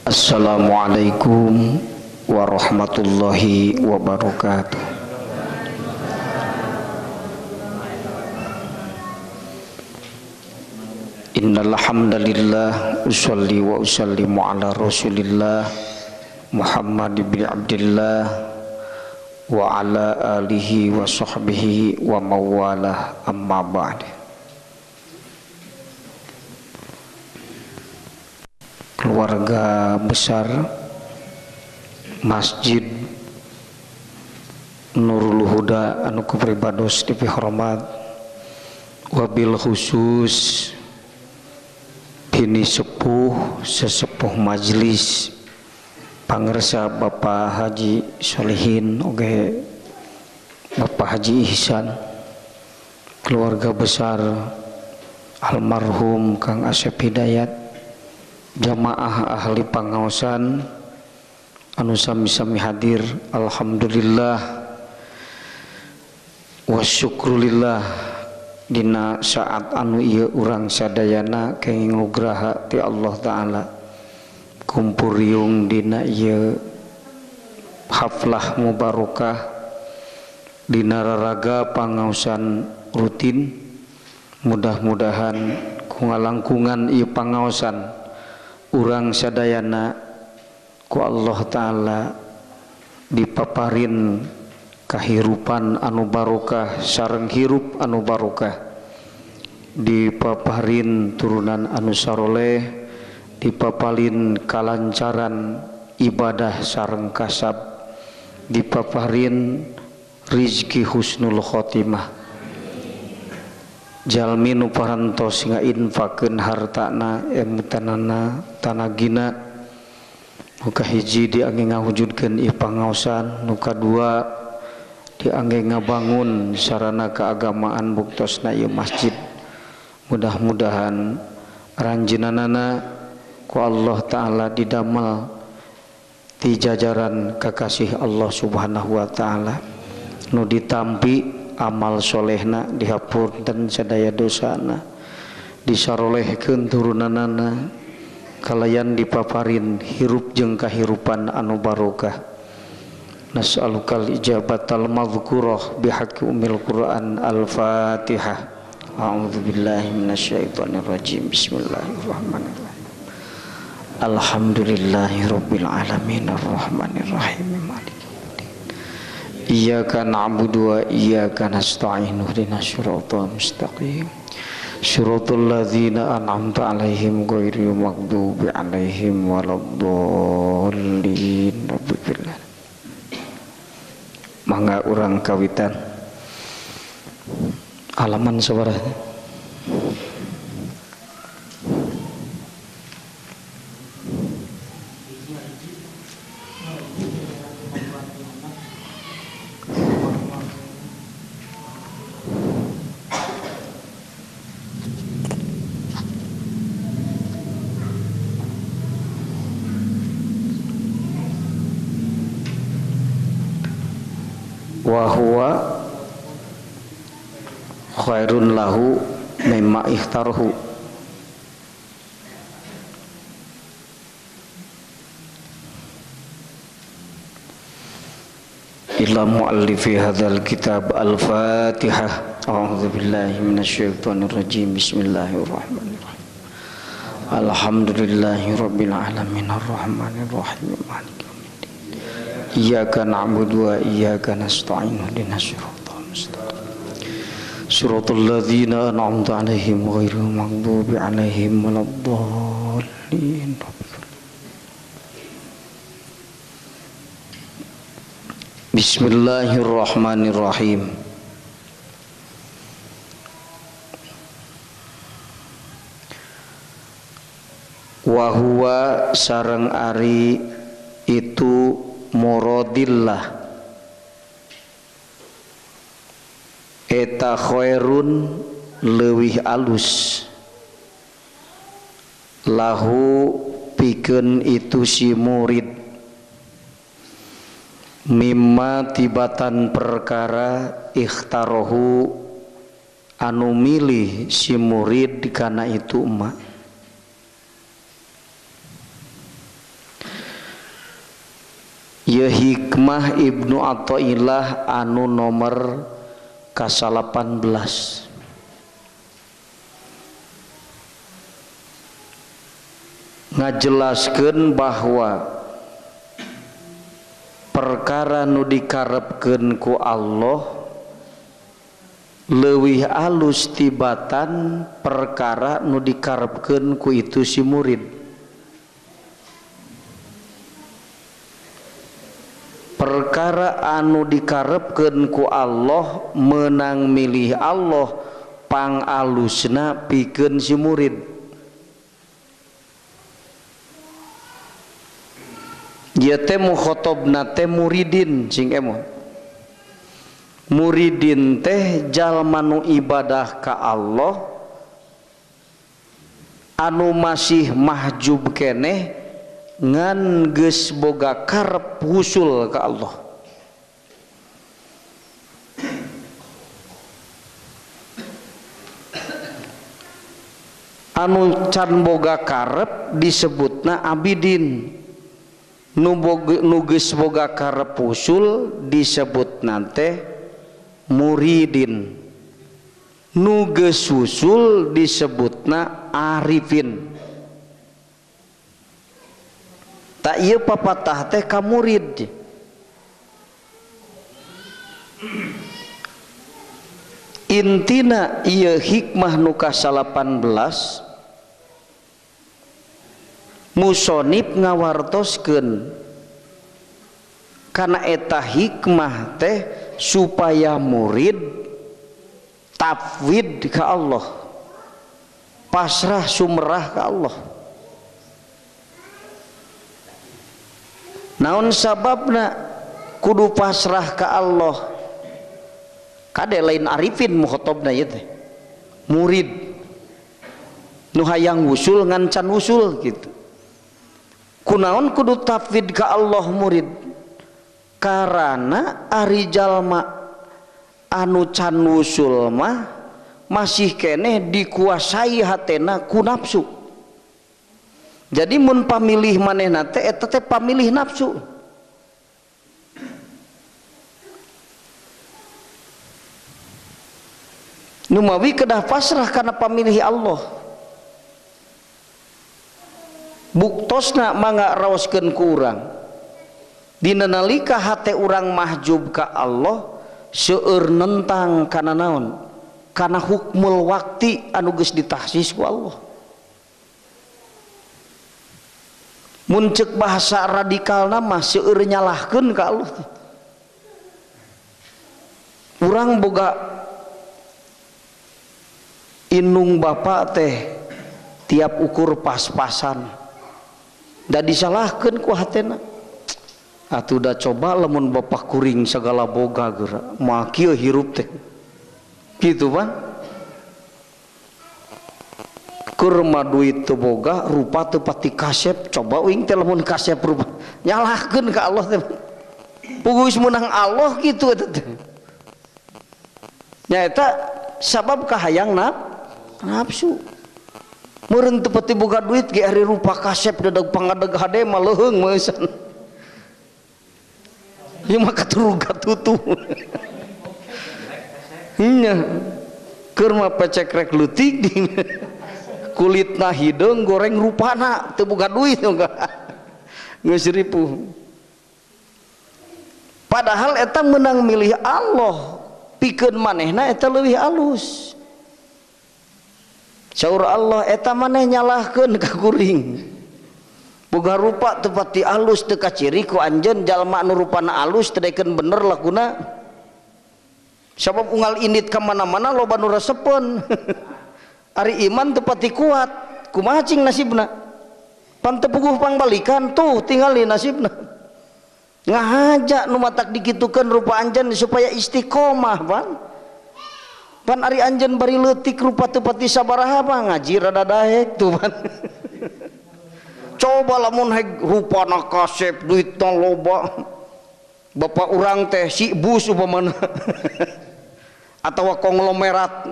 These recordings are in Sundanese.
Assalamualaikum warahmatullahi wabarakatuh. Innal hamdalillah usolli wa usallimu ala Rasulillah Muhammad bin Abdillah wa ala alihi wa sahbihi wa mawalah, amma ba'd. Keluarga besar Masjid Nurul Huda anu kupribados dipihormat, wabil khusus bini sepuh sesepuh majelis pangersa Bapak Haji Solihin oge Bapak Haji Ihsan, keluarga besar almarhum Kang Asep Hidayat, jamaah ahli pangaosan anu sami-sami hadir. Alhamdulillah wa syukrulillah dina saat anu ieu urang sadayana kenging nugraha ti Allah Ta'ala kumpuriung dina ieu haflah mubarokah dina raraga pangaosan rutin. Mudah-mudahan ku ngalangkungan ieu pangaosan urang sadayana ku Allah Ta'ala dipaparin kahirupan anu barokah sareng hirup anu barokah, dipaparin turunan anu saroleh, dipapalin kalancaran ibadah sareng kasab, dipaparin rizki husnul khotimah. Jalmi nu parantos ngainfakeun hartana emutanana tanagina, nu kahiji diangge ngawujudkeun ieu pangaosan, nu kadua diangge ngabangun sarana keagamaan buktosna ieu masjid. Mudah-mudahan ranjeunanana ku Allah Ta'ala didamel ti jajaran kakasih Allah Subhanahu wa Ta'ala, nu ditampi amal solehna, dihapunten sadaya dosana, disarolehkeun turunanana, kalayan dipaparin hirup jeung kahirupan anu barokah. Nas'alukal ijabatal madhkurah bihaqqi umil Qur'an. Al-Fatihah. A'udzubillahi minasyaitonir rajim. Bismillahirrahmanirrahim. Alhamdulillahirabbil alamin arrahmanir rahim maliki yaumiddin. Iyyaka na'budu wa iyyaka nasta'in ihdinas siratal mustaqim. Siratal ladzina an'amta 'alaihim ghairil maghdubi 'alaihim waladdallin. Rabbil. Mangga urang kawitan halaman sabaraha? Wa huwa khairun lahu mimma ikhtarhu. Ila muallifi hadzal kitab. Al-Fatihah. A'udzu billahi minasyaitonir rajim. Bismillahirrahmanirrahim. Alhamdulillahirabbil alamin arrahmanir rahim maliki yaumiddin. Iyyaka na'budu wa iyyaka nasta'in ihdinas siratal mustaqim. Siratal ladzina an'amta 'alaihim ghairil maghdubi 'alaihim waladdallin. Bismillahirrahmanirrahim. Wa huwa sareng ari itu muradillah eta khairun leuwih alus lahu pikeun itu si murid mimma tibatan perkara ikhtarohu anu milih si murid kana itu emak. Ye hikmah Ibnu Athaillah anu nomor ka-18. Ngajelaskeun bahwa perkara nu dikarepkeun ku Allah leuwih alus tibatan perkara nu dikarepkeun ku itu si murid. Perkara anu dikarepkeun ku Allah menang milih Allah pang alusna pikeun si murid. Ieu teh mukhotobna teh muridin sing emo. Muridin teh jalma nu ibadah ka Allah anu masih mahjub keneh ngan geus boga karep wusul ka Allah. Anu can boga karep disebutna abidin. Nu geus boga karep wusul disebutna teh muridin. Nu geus wusul disebutna arifin. Tak ieu papatah teh ka murid. Intina ieu hikmah nu ka-18 musonib ngawartoskeun kana eta hikmah teh supaya murid tafwid ka Allah, pasrah sumerah ka Allah. Naon sababna kudu pasrah ka Allah? Kade lain arifin mukhotobna ieu teh, murid nu hayang wusul ngan can wusul gitu. Kunaon kudu tafwid ka Allah murid? Karana ari jalma anu can wusul mah masih keneh dikuasai hatena ku nafsu. Jadi mun pamilih manehna teh eta teh pamilih nafsu. Numawi kedah pasrah kana pamilih Allah. Buktosna mangga raoskeun ku urang. Dina nalika hate urang mahjub ka Allah seueur nentang kana naon? Kana hukmul waqti anu geus ditahsis ku Allah. Mun ceuk bahasa radikalna mah seueur nyalahkeun ka Allah. Urang boga inung bapak teh tiap ukur pas-pasan. Da disalahkeun ku hatena. Atuh da coba lamun bapak kuring segala boga geura, moal kieu hirup teh. Kitu pan. Kurma duit teu boga, rupa teu pati kasep, coba uing teh lamun kasep rupa. Nyalahkeun ka Allah teh. Puguh geus meunang Allah kitu eta teh. Nyaeta sabab kahayang nafsu. Meureun teu pati boga duit ge ari rupa kasep dedeg pangadeg hade mah leuheung meusan. Ieu mah katuruga tutu. Nya. Keur mah pecek rek leutik kulitna hideung goreng rupana teu boga duit geus ripuh. Padahal eta meunang milih Allah pikeun manehna eta leuwih alus. Saur Allah eta maneh nyalahkeun ka kuring. Boga rupa teu pati alus teu kaciri ku anjeun jalma anu rupana alus teu daekeun bener lakuna. Sabab unggal indit ka mana-mana loba nu resepeun. Ari iman teu pati kuat, kumaha cing nasibna? Pan teu puguh pangbalikan tuh tingali nasibna. Ngahaja nu matak dikitukeun rupa anjeun supaya istiqomah pan. Pan ari anjeun bari leutik rupa teu pati sabaraha mah ngaji rada daek tuh pan. Coba lamun heg rupana kasep duitna loba. Bapak urang teh si bus upamana. Atawa konglomerat.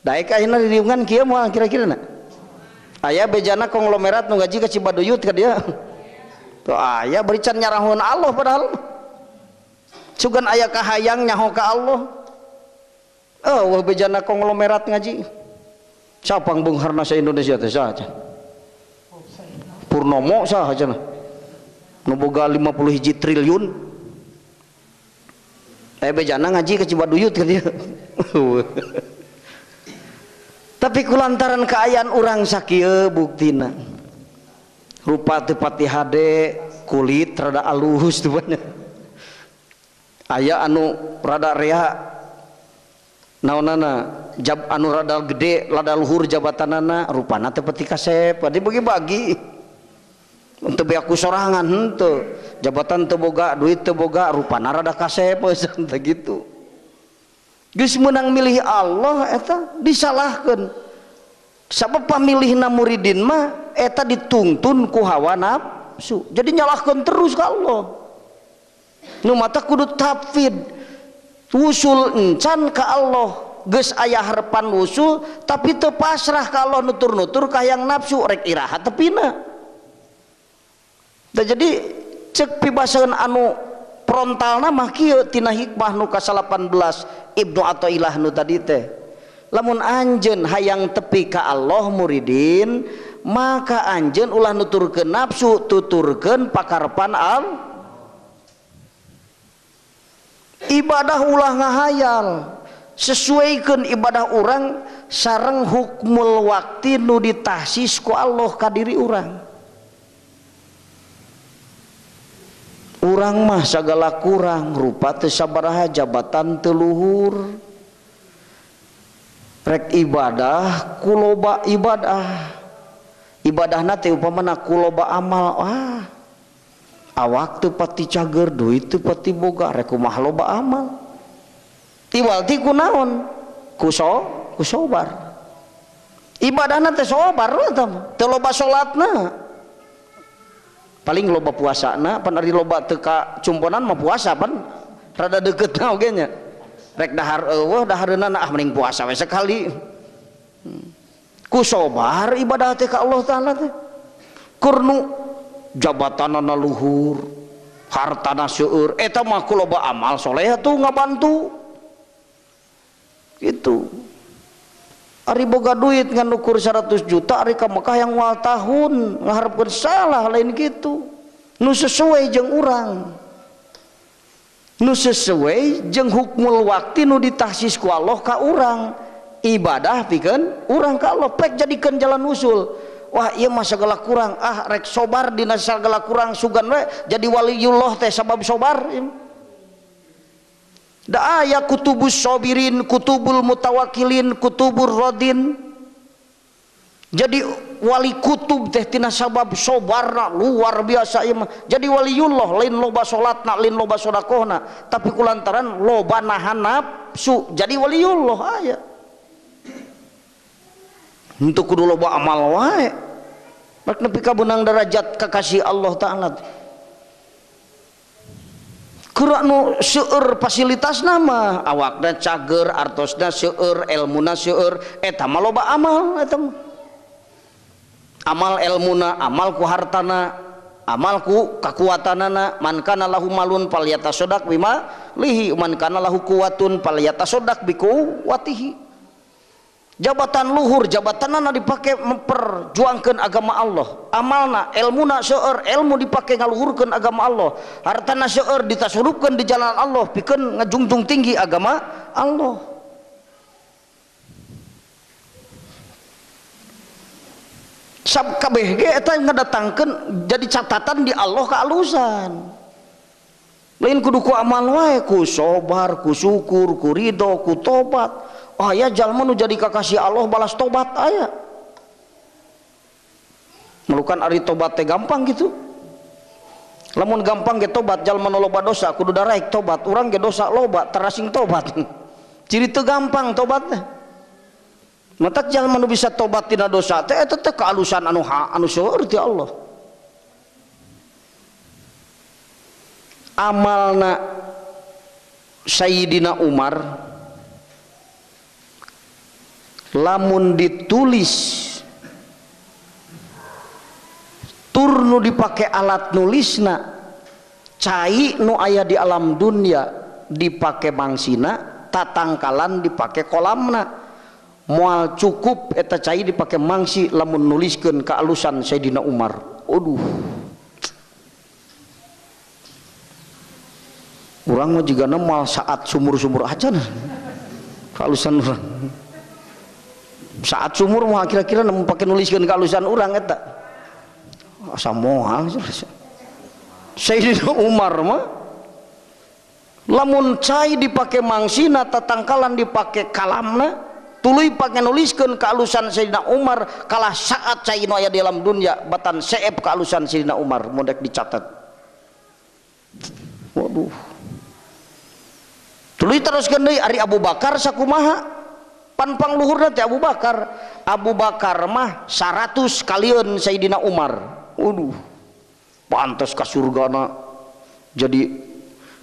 Daek ayeuna diriungan kieu moal kira-kira na. Aya bejana konglomerat nu ngaji ka Cibaduyut ka dia. Tuh aya bari can nyarahun Allah padahal. Sugan aya kahayang nyaho ka Allah. Oh, wah bejana konglomerat ngaji. Sapang beungharna sa Indonesia teh saha cenah? Purnomo saha cenah? Nu boga 51 triliun. Bejana ngaji ka Cibaduyut ka dia. Tapi kulantaran keayaan urang sakieu buktina. Rupa teu pati hade, kulit rada alus teu banyak. Aya anu rada rea naonana jab anu rada gede, rada luhur jabatanana, rupana teu pati kasep. Adi bagi-bagi. Teu beak ku sorangan henteu. Jabatan teu boga, duit teu boga, rupana rada kasep teh gitu. Geus meunang milih Allah eta disalahkeun. Sabab pamilihna muridin mah eta dituntun ku hawa nafsu. Jadi nyalahkeun terus ka Allah. Nu mata kudu tafid. Wusul encan ka Allah. Geus aya harepan wusul tapi teu pasrah ka Allah nutur-nutur ka hayang nafsu rek iraha tepina. Tah jadi cek pibaseun anu frontalna mah kieu tina hikmah nu ka-18 Ibnu Athaillah nu tadi teh. Lamun anjeun hayang tepi ka Allah muridin, maka anjeun ulah nuturkeun nafsu, tuturkeun pakarepan Allah. Ibadah ulah ngahayal, sesuaikeun ibadah urang sareng hukmul wakti nu ditahsis ku Allah ka diri urang. Urang mah sagala kurang, rupa teu sabaraha, jabatan teu luhur. Rek ibadah kuloba ibadah. Ibadahna teh upamana kuloba amal. Ah, awak teu pati cager, duit teu pati boga, rek kumaha loba amal. Tiwal ti kunaon? Ku sobar. Ibadahna teh sobar eta mah, teu loba salatna. Paling loba puasana, pan ari loba teu ka cumponan mah puasa pan rada deketna oge nya. Rek dahar eueuh dahareunana ah mending puasa we sekali. Ku sobar ibadah teh ka Allah Taala teh. Kurnu jabatanana luhur, hartana seueur, eta mah ku loba amal soleh tuh ngabantu. Gitu. Ari boga duit ngan ukur 100 juta ari ka Mekah yang moal tahun ngaharepkeun salah lain gitu. Nu sesuai jeung urang. Nu sesuai jeung hukmul wakti nu ditahsis ku Allah ka urang. Ibadah pikeun urang ka Allah pek jadikeun jalan usul. Wah ieu mah sagala kurang, ah rek sobar dina sagala kurang sugan we jadi waliyullah teh sabab sobar. Da aya kutubus sobirin, kutubul mutawakilin, kutubur rodin. Jadi wali kutub teh tina sabab sobarna luar biasa ieu mah. Jadi waliyullah lain loba salatna, lain loba sedekahna, tapi kulantaran loba nahan nafsu jadi waliyullah aya. Henteu kudu loba amal wae. Rek nepi ka beunang derajat kakasih Allah Taala. Kurang nu seueur fasilitas nama awakna cager, artosna seueur, elmuna seueur, eta mah loba amal eta mah. Amal elmuna, amal ku hartana, amal ku kakuatanana. Man kana lahu malun falyatasaddaq bima lihi, man kana lahu quwatun falyatasaddaq biquwatihi. Jabatan luhur, jabatanana dipake memperjuangkan agama Allah. Amalna, elmuna seueur, ilmu dipake ngaluhurkeun agama Allah. Hartana seueur ditasurupkeun di jalan Allah, pikeun ngajungjung tinggi agama Allah. Sab kabeh ge eta ngadatangkeun jadi catatan di Allah kealusan. Lain kudu ku amal wae, ku sobar, ku syukur, ku ridho, ku tobat. Aya jalma nu jadi kakasih Allah balas tobat aya. Melukan ari tobat teh gampang gitu. Lamun gampang ge tobat jalma nu loba dosa kudu daraek tobat. Urang ge dosa loba terasing tobat. Ciri teu gampang tobat teh. Matak jalma nu bisa tobat tina dosa teh eta teh kealusan anu anu seueur ti Allah. Amalna Sayyidina Umar Lamun ditulis tur nu dipake alat nulisna cai nu aya di alam dunia dipake mangsina tatangkalan dipake kolamna moal cukup eta cai dipake mangsi lamun nuliskeun kaalusan Sayyidina Umar. Aduh, urang mah jigana moal saat sumur-sumur aja nah kaalusan urang. Saat sumur mah kira-kira namun pake nuliskeun kaalusan urang eta asa moal. Sayyidina Umar mah lamun cai dipake mangsina tatangkalan dipake kalamna tuluy pake nuliskeun kaalusan Sayyidina Umar kalah saat cai nu aya di alam dunia batan seep kaalusan Sayyidina Umar mun dek dicatat. Waduh, tuluy teruskeun deui ari Abu Bakar sakumaha pan pangluhurna teh Abu Bakar. Abu Bakar mah 100 kalieun Sayyidina Umar. Waduh, pantes ka surgana jadi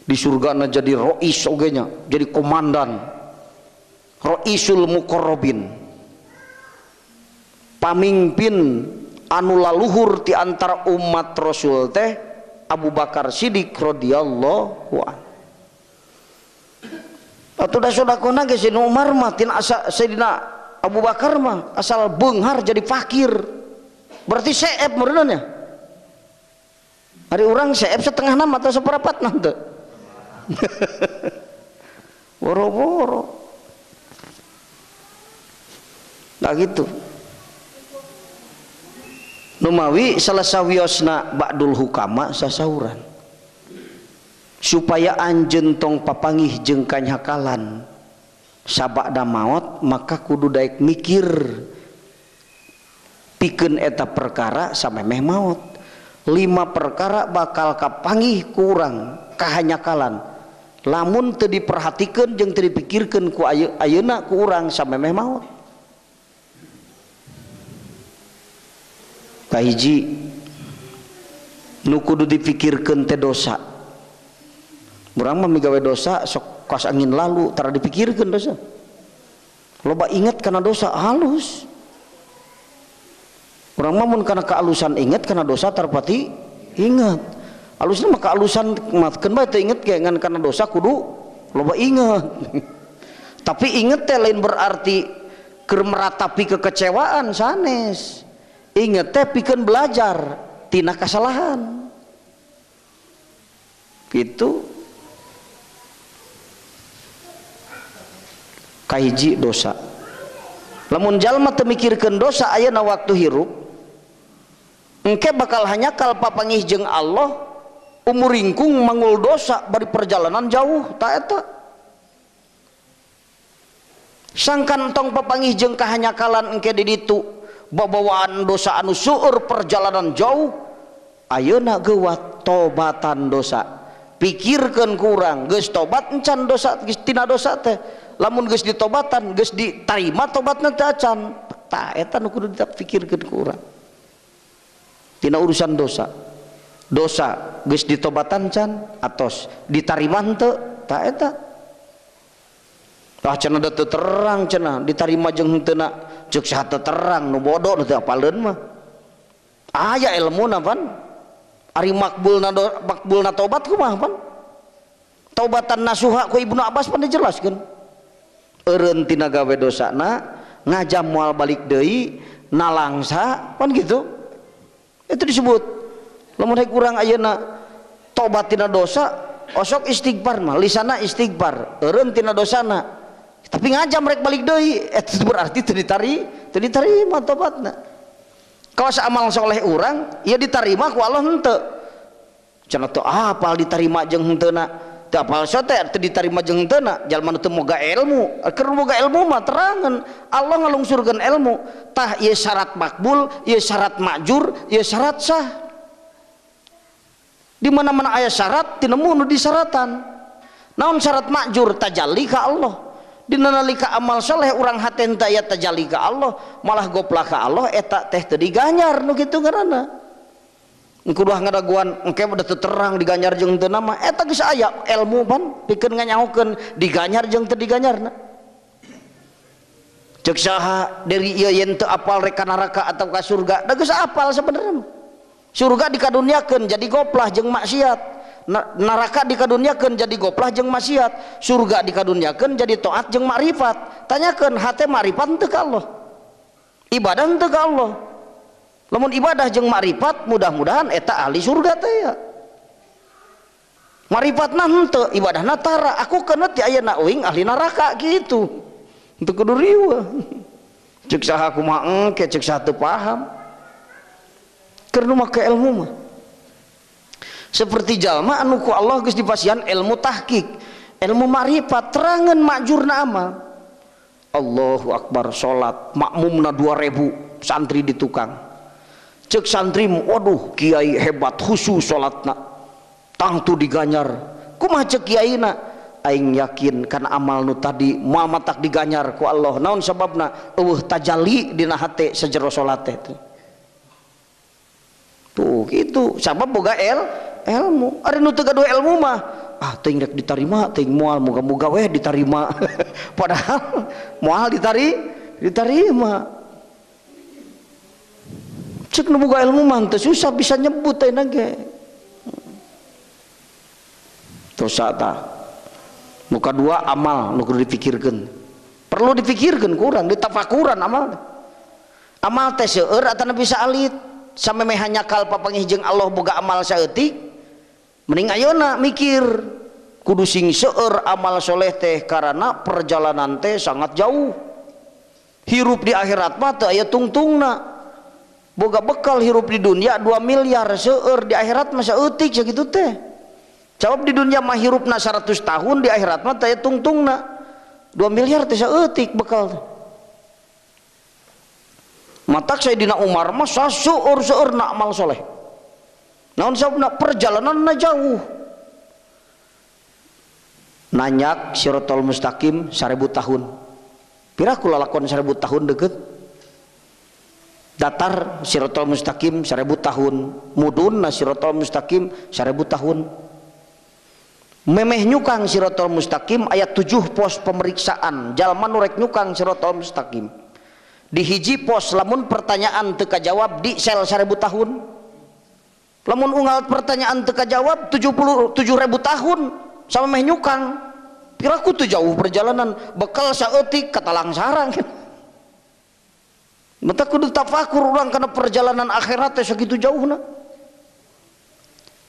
di surgana jadi rois oge nya, jadi komandan roisul muqarrabin, pamimpin anu laluhur ti antara umat Rasul teh Abu Bakar Siddiq radhiyallahu an. Atuh da sodakona ge Sayyidina Umar mah tin asa Sayyidina Abu Bakar mah asal beunghar jadi fakir. Berarti seep meureun nya. Ari urang seep setengah enam atau seperempat enam teu. Boro-boro. Nah gitu. Numawi salasawiosna ba'dul hukama sasauran. Supaya anjeun tong papangih jeung kanyakalan sabada maot maka kudu daek mikir pikeun eta perkara samemeh maot. 5 perkara bakal kapanggih ku urang kahanyakalan lamun teu diperhatikeun jeung teu dipikirkeun ku ayeuna ku urang samemeh maot. Kahiji nu kudu dipikirkeun teh dosa. Urang mah migawe dosa sok kos angin lalu tara dipikirkeun dosa. Loba inget kana dosa halus. Urang mah mun kana kealusan inget kana dosa tarpati inget. Alusna mah kealusan keun bae teu inget ge ngan kana dosa kudu loba inget. Tapi inget teh lain berarti keur meratapi kekecewaan sanes. Inget teh pikeun belajar tina kasalahan. Gitu. Kahiji dosa. Lamun jalma teu mikirkeun dosa ayeuna waktu hirup engke bakal hanyakal papangih jeung Allah umur ringkung mangul dosa bari perjalanan jauh ta eta. Sangkan tong papangih jeung kahanyakalan engke di ditu babawaan dosa anu seueur perjalanan jauh ayeuna geuwat tobatan dosa. Pikirkeun ku urang geus tobat encan dosa geus tina dosa teh. Lamun geus ditobatan geus ditarima tobatna teh acan. Tah eta nu kudu dipikirkeun ku urang tina urusan dosa. Dosa geus ditobatan can atos ditarima henteu tah eta. Tah cenah teu terang cenah ditarima jeung henteu na ceuk saha teu terang nu bodoh nu teu apaleun mah. Aya elmuna pan. Ari makbulna makbulna tobat kumaha pan? Taubatan nasuha ku Ibnu Abbas pan dijelaskeun. Eureun tina gawe dosana ngajam moal balik deui nalangsa pan gitu. Itu disebut lamun rek urang ayeuna tobat tina dosa osok istighfar mah lisana istighfar eureun tina dosana tapi ngajam rek balik deui eta berarti teu ditarima tobatna. Kawas amal soleh urang ieu ditarima ku Allah henteu cenah teu apal ditarima jeung henteu na teu apal sote teu ditarima jeung henteu na jalma nu teu moga ilmu keur boga ilmu mah terangan Allah ngalungsurkeun ilmu tah ieu syarat makbul ieu syarat makjur ieu syarat sah. Di mana-mana aya syarat tinemu nu disyaratan. Naon syarat makjur tajalli ka Allah. Dina nalika amal soleh urang hate henteu aya tajalli ka Allah malah goplah ka Allah eta teh teu diganyar nu kitu ngaranna. Kudu ngadaguan engke udah teu terang diganyar jeung teu nama eta geus aya ilmu pan pikeun nganyahokeun diganyar jeung teu diganyarna. Cek saha dari ieu yen teu apal rek ka neraka atau ka surga, da geus apal sebenarnya. Surga dikaduniakeun jadi goplah jeung maksiat. Neraka dikaduniakeun jadi goplah jeung maksiat. Surga dikaduniakeun jadi taat jeung makrifat. Tanyakeun hate makrifat teu ka Allah. Ibadah teu ka Allah. Lamun ibadah jeung makrifat mudah-mudahan eta ahli surga teh ya. Marifatna henteu, ibadahna tara. Aku keuneu ti ayeuna uing ahli neraka gitu. Teu kudu riweuh. Ceuk saha kumaha engke, ceuk saha teu paham. Keur nu make ilmu mah. Seperti jalma anu ku Allah geus dipasihan ilmu tahqiq, ilmu makrifat, terangan makjurna amal. Allahu akbar, salat makmumna 2000 santri di tukang. Ceuk santri, waduh kiai hebat khusyuk salatna. Tangtu diganyar. Kumaha ceuk kiaina? Aing yakin kana amal nu tadi moal matak diganyar ku Allah. Naon sababna? Eueuh tajalli dina hate sajero salat teh. Tuh kitu, sabab boga ilmu. Ari nu teu gaduh ilmu mah, ah teuing rek ditarima, teuing moal, moga-moga weh ditarima. Padahal moal ditarima. Ceuk nu boga ilmu mah teu susah bisa nyebut ayeuna ge. Dosa tah. Muka dua amal nu kudu dipikirkeun. Perlu dipikirkeun kurang, ditafakuran amal. Amal teh seueur atawa bisa alit. Samemeh nyakal papanggih jeung Allah boga amal saeutik, mending ayeuna mikir kudu sing seueur amal soleh teh karena perjalanan teh sangat jauh. Hirup di akhirat mah teu aya tungtungna. Boga bekal hirup di dunia 2 miliar seueur, di akhirat mah saeutik sakitu teh. Jawab di dunia mah hirupna 100 tahun, di akhirat mah teh tungtungna 2 miliar teh saeutik bekal. Matak Sayyidina Umar mah saseueur-seueurna amal soleh. Naon sababna? Perjalananna jauh. Nanyak siratal mustaqim 1000 tahun. Piraku lalakon 1000 tahun deket. Datar siratal mustaqim 1000 tahun. Mudunna siratal mustaqim 1000 tahun. Memeh nyukang siratal mustaqim ayat 7 pos pemeriksaan. Jalma nu rek nyukang siratal mustaqim. Di hiji pos lamun pertanyaan teu kajawab di sel 1000 tahun. Lamun unggal pertanyaan teu kajawab 77.000 tahun sama meh nyukang. Piraku tuh jauh perjalanan, bekal saeutik katalang sarang. Mata kudu tafakur urang kana perjalanan akhirat teh sakitu jauhna.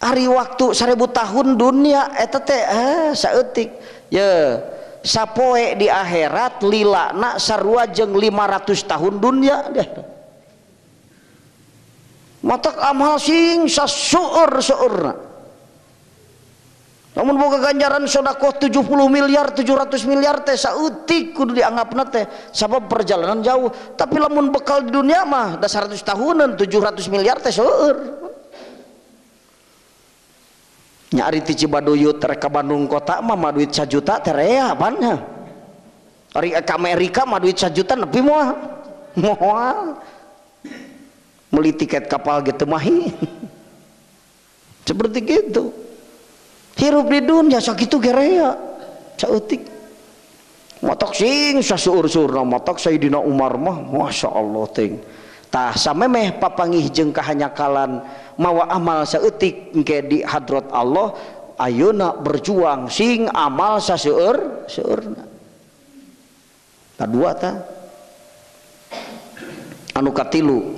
Ari waktu 1000 tahun dunia eta teh saeutik. Ye, sapoe di akhirat lilana sarua jeung 500 tahun dunia deh. Matak amal sing saseueur-seueurna. Lamun boga ganjaran sedekah 70 miliar, 700 miliar teh saeutik kudu dianggapna teh sabab perjalanan jauh. Tapi lamun bekal di dunia mah da 100 tahunan 700 miliar teh seueur. Nya ari ti Cibaduyut rek ka Bandung kota mah mah duit 1 juta teh rea apanya. Ari ka Amerika mah duit 1 juta nepi moal. Moal. Meuli tiket kapal ge teu mahi. Seperti gitu. Hirup di dunia sakitu ge rea saeutik. Matak sing saseueur-seueurna matak Sayyidina Umar mah Masya Allah ting. Tah samemeh papanggih jeung kahanyakalan mawa amal saeutik engke di hadrat Allah ayeuna berjuang sing amal saseueur-seueurna. Kadua tah anu katilu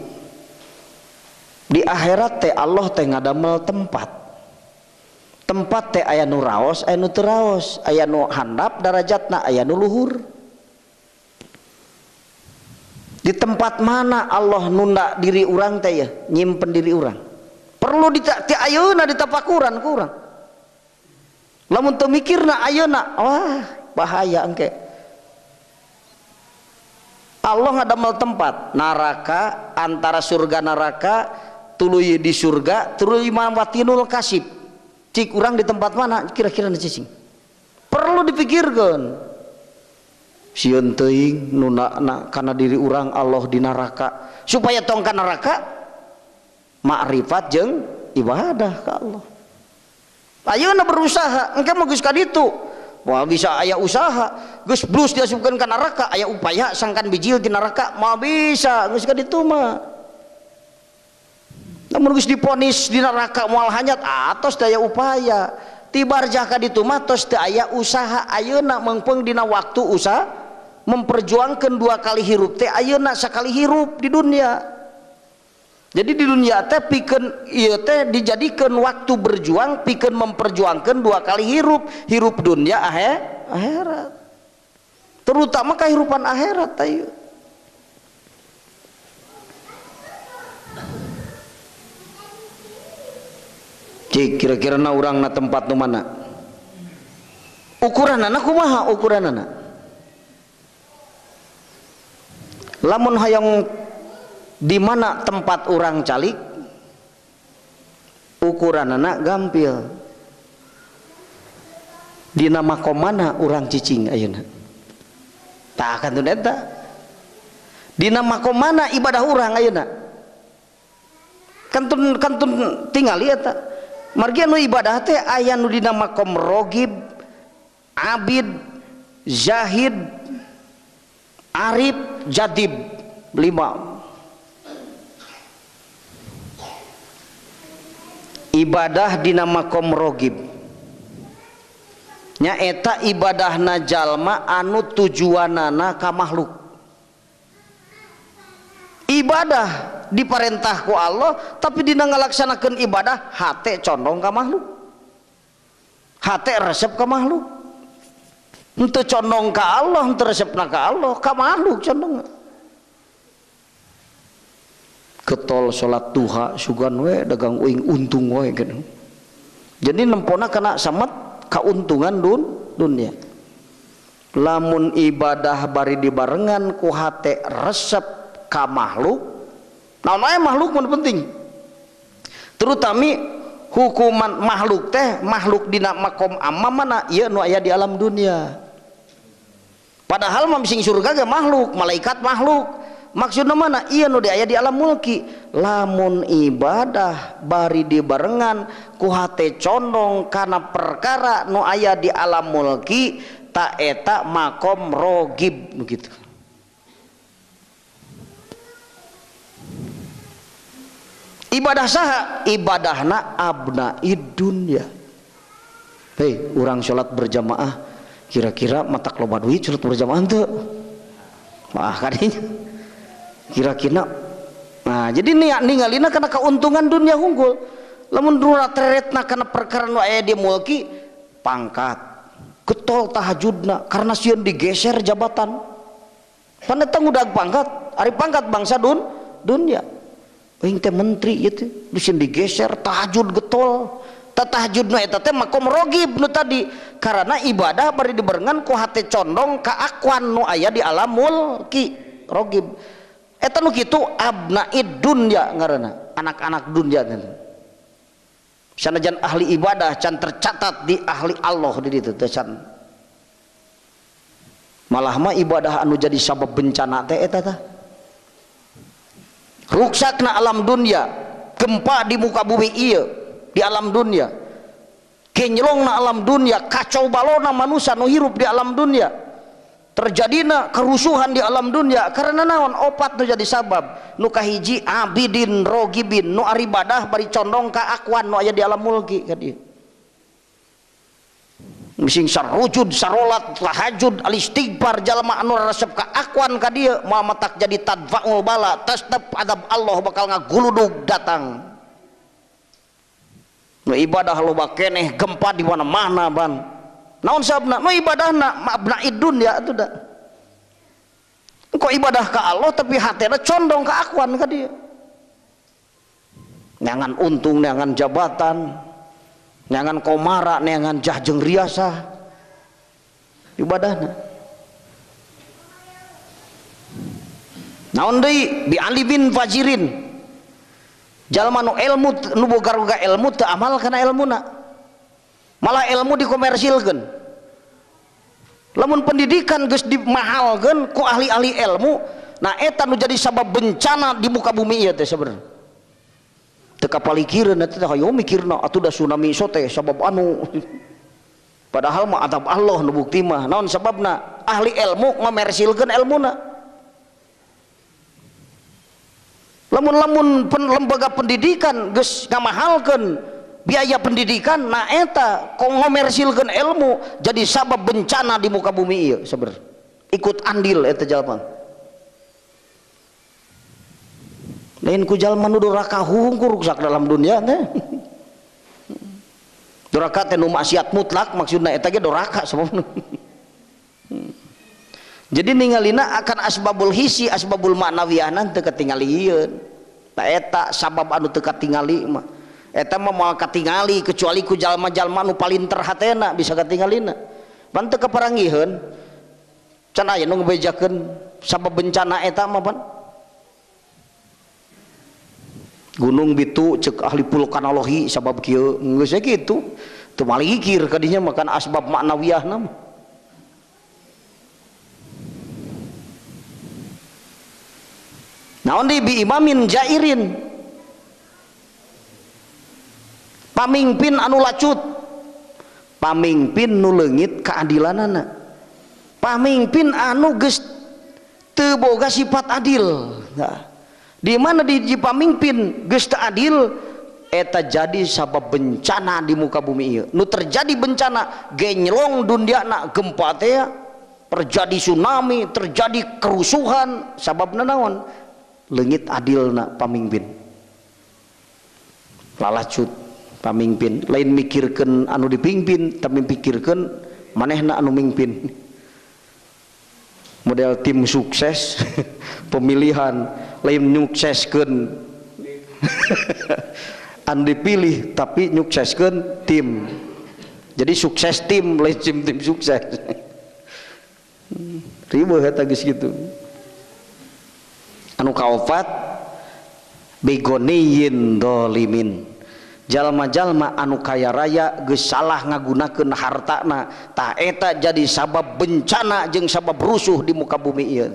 di akhirat teh Allah teh ngadamel tempat. Tempat teh aya nu raos, aya nu teu raos, aya nu handap darajatna, aya nu luhur. Di tempat mana Allah nunda diri urang teh ya, nyimpen diri urang. Perlu di ayeuna ditafakuran ku urang. Lamun teu mikirna ayeuna, wah bahaya engke. Allah ngadamel tempat neraka antara surga neraka, tuluy di surga, tuluy mawatinul kasib. Cik urang di tempat mana kira-kira cicing. Perlu dipikirkan. Sieun teuing nundana kana diri urang Allah di neraka supaya tong ka neraka makrifat jeung ibadah ka Allah. Ayeuna berusaha engke mah geus ka ditu. Moal bisa aya usaha. Geus blus diasupkeun ka neraka aya upaya sangkan bijil di neraka moal bisa geus ka ditu mah. Lamun geus diponis di neraka moal hanyat atos daya upaya. Ti barjah ka ditu mah tos teu aya usaha ayeuna meungpeung dina waktu usaha memperjuangkan dua kali hirup teh ayeuna sakali hirup di dunia. Jadi di dunia teh pikeun ieu teh dijadikeun waktu berjuang pikeun memperjuangkan dua kali hirup, hirup dunia akhirat. Terutama kehidupan akhirat ayo. Cik kira-kira na urang na tempat nu mana? Ukuranana kumaha ukuranana? Lamun hayang di mana tempat orang calik ukuranana gampil. Dina makom mana urang cicing ayeuna? Tah kan teu eta. Dina makom mana ibadah urang ayeuna? Kantun kantun tingali eta. Margi anu ibadah teh aya nu dina makom rogib, abid, zahid, arif, jadib, lima. Ibadah dina makom rogib nyaeta ibadahna jalma anu tujuanana ka makhluk. Ibadah diparentah ku Allah tapi dina ngalaksanakeun ibadah hate condong ka makhluk, hate resep ka makhluk, henteu condong ka Allah, henteu resepna ka Allah, ka makhluk condong. Ketol salat duha sugan we dagang uing untung we gitu. Jadi nempona kana samet kauntungan dunia. Lamun ibadah bari dibarengan ku hate resep ka makhluk, naon wae makhluk mun penting. Terutami hukuman makhluk teh makhluk dina makom amma mana ieu nu aya di alam dunia. Padahal mah sing surga ge makhluk, malaikat makhluk. Maksudna mana? Iya nu aya di alam mulki. Lamun ibadah bari dibarengan ku hate condong kana perkara nu aya di alam mulki ta eta makom rogib begitu. Ibadah saha? Ibadahna abnaid dunya. Hei, urang salat berjamaah kira-kira matak loba duit salat berjamaah teu? Wah kadinya kira-kira. Nah, jadi ningalina karena keuntungan dunia unggul. Lamun teretna karena perkara nu aya di mulki pangkat, getol tahajudna karena sieun digeser jabatan. Pan eta ngudag pangkat, ari pangkat bangsa dunia. Aing teh menteri ieu teh, sieun digeser tahajud getol. Tahajudna eta teh makom rogib nu tadi karena ibadah bari dibarengan ku hate condong ka akwan nu aya di alam mulki rogib. Eta nu kitu abnaid dunya ngaranna, anak-anak dunya. Sanajan ahli ibadah can tercatat di ahli Allah di ditu teh can. Malah mah ibadah anu jadi sabab bencana teh eta tah. Ruksakna alam dunya, gempa di muka bumi ieu di alam dunya. Kenyelongna alam dunya, kacau balona manusia nu hirup di alam dunya. Terjadina kerusuhan di alam dunia karena naon? Opat nu jadi sabab. Nu kahiji abidin rogibin, nu aribadah bari condong ka akwan nu aya di alam mulki ka dieu. Mising sarujud sarolat tahajud alistighfar jalma anu resep ka akwan ka dieu moal matak jadi tadfaul bala, tetep adab Allah bakal ngaguludug datang. Nu ibadah loba keneh gempa di mana-mana ban. Naon sabna? Nu ibadahna mabnaid dunya atuh da. Kok ibadah ka Allah tapi hatena condong ka akwan ka dieu. Neangan untung, neangan jabatan, neangan komara, neangan jah jeung riasah. Ibadahna. Naon deui? Bi alibin fajirin. Jalma nu ilmu nu boga ilmu teu amal kana ilmuna. Malah ilmu dikomersilkeun. Lamun pendidikan geus dimahalkeun ku ahli-ahli ilmu, nah eta nu jadi sabab bencana di muka bumi ieu teh sebenarnya. Teu kapalikireun eta teh hayo mikirna atuh da tsunami so teh sabab anu. Padahal mah azab Allah nu bukti mah. Naon sababna? Ahli ilmu ngomersilkeun elmuna. Lamun-lamun lembaga pendidikan geus ngamahalkeun biaya pendidikan, na eta ngomersilkeun ilmu jadi sabab bencana di muka bumi ieu saber. Ikut andil eta jalma. Lain ku jalma nu doraka hungkur rusak dalam dunia teh. Doraka teh nu maksiat mutlak maksudna eta ge doraka sababna. Jadi ningalina akan asbabul hisi asbabul ma'nawiyahna teu katingalieun. Ta eta sabab anu teu katingali mah. Eta mah moal katingali kecuali ku jalma-jalma nu palinter hatena bisa katingalina. Pan teu kaparanggiheun. Can aya nu ngebejakeun sabab bencana eta mah pan. Gunung Bitu cek ahli vulkanologi sabab kieu geus kitu. Teu malikir kadinya makan asbab ma'nawiyahna mah. Naon di bi imamin jairin, pamimpin anu lacut, pamimpin nu leungit keadilanana, pamimpin anu geus teu boga sifat adil. Nah, di mana di pamimpin geus teu adil, eta jadi sabab bencana di muka bumi ieu. Nu terjadi bencana genyelong duniana, gempa teh, terjadi tsunami, terjadi kerusuhan, sababna naon? Leungit adilna pamimpin, lalacut pamimpin, lain mikirkeun anu dipimpin tapi pikirkeun manehna anu mimpin. Model tim sukses pemilihan lain nyukseskeun anu dipilih tapi nyukseskeun tim. Jadi sukses tim lain tim sukses. Riweuh eta geus kitu. Anu kaopat begoniyin dolimin, jalma-jalma anu kaya raya geus salah ngagunakeun hartana, tah eta jadi sabab bencana jeung sabab rusuh di muka bumi ieu.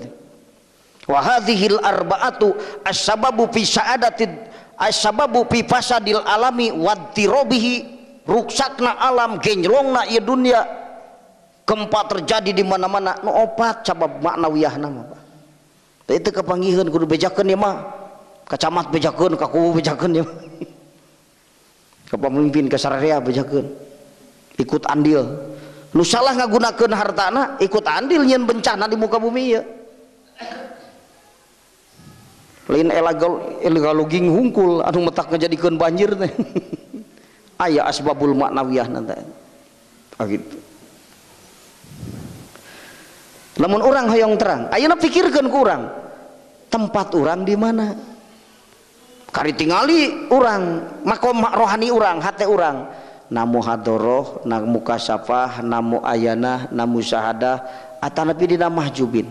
Wa hadhil arba'atu as-sababu fi sa'adatid as-sababu fi fasadil alami wadtirobihi, ruksakna alam genjlongna ieu dunia, gempa terjadi di mana-mana. Nu opat sabab maknawiyahna mah. Itu kepanggihan kudu bejakeun ieu mah, kacamat bejakeun, ka kubu bejakeun ieu mah, ka pamimpin ka sararea bejakeun, ikut andil. Nu salah ngagunakeun hartana ikut andil nyieun bencana di muka bumi ieu. Lain illegal logging hungkul anu metak ngajadikeun banjir teh. Aya asbabul maknawiyahna teh. Ah gitu. Lamun urang hoyong terang, ayeuna pikirkeun ku urang, tempat urang di mana? Kari tingali urang, makom rohani urang, hate urang, namu hadoroh, namu kasafah, namu ayanah, namu syahadah, atanapi dina mahjubin.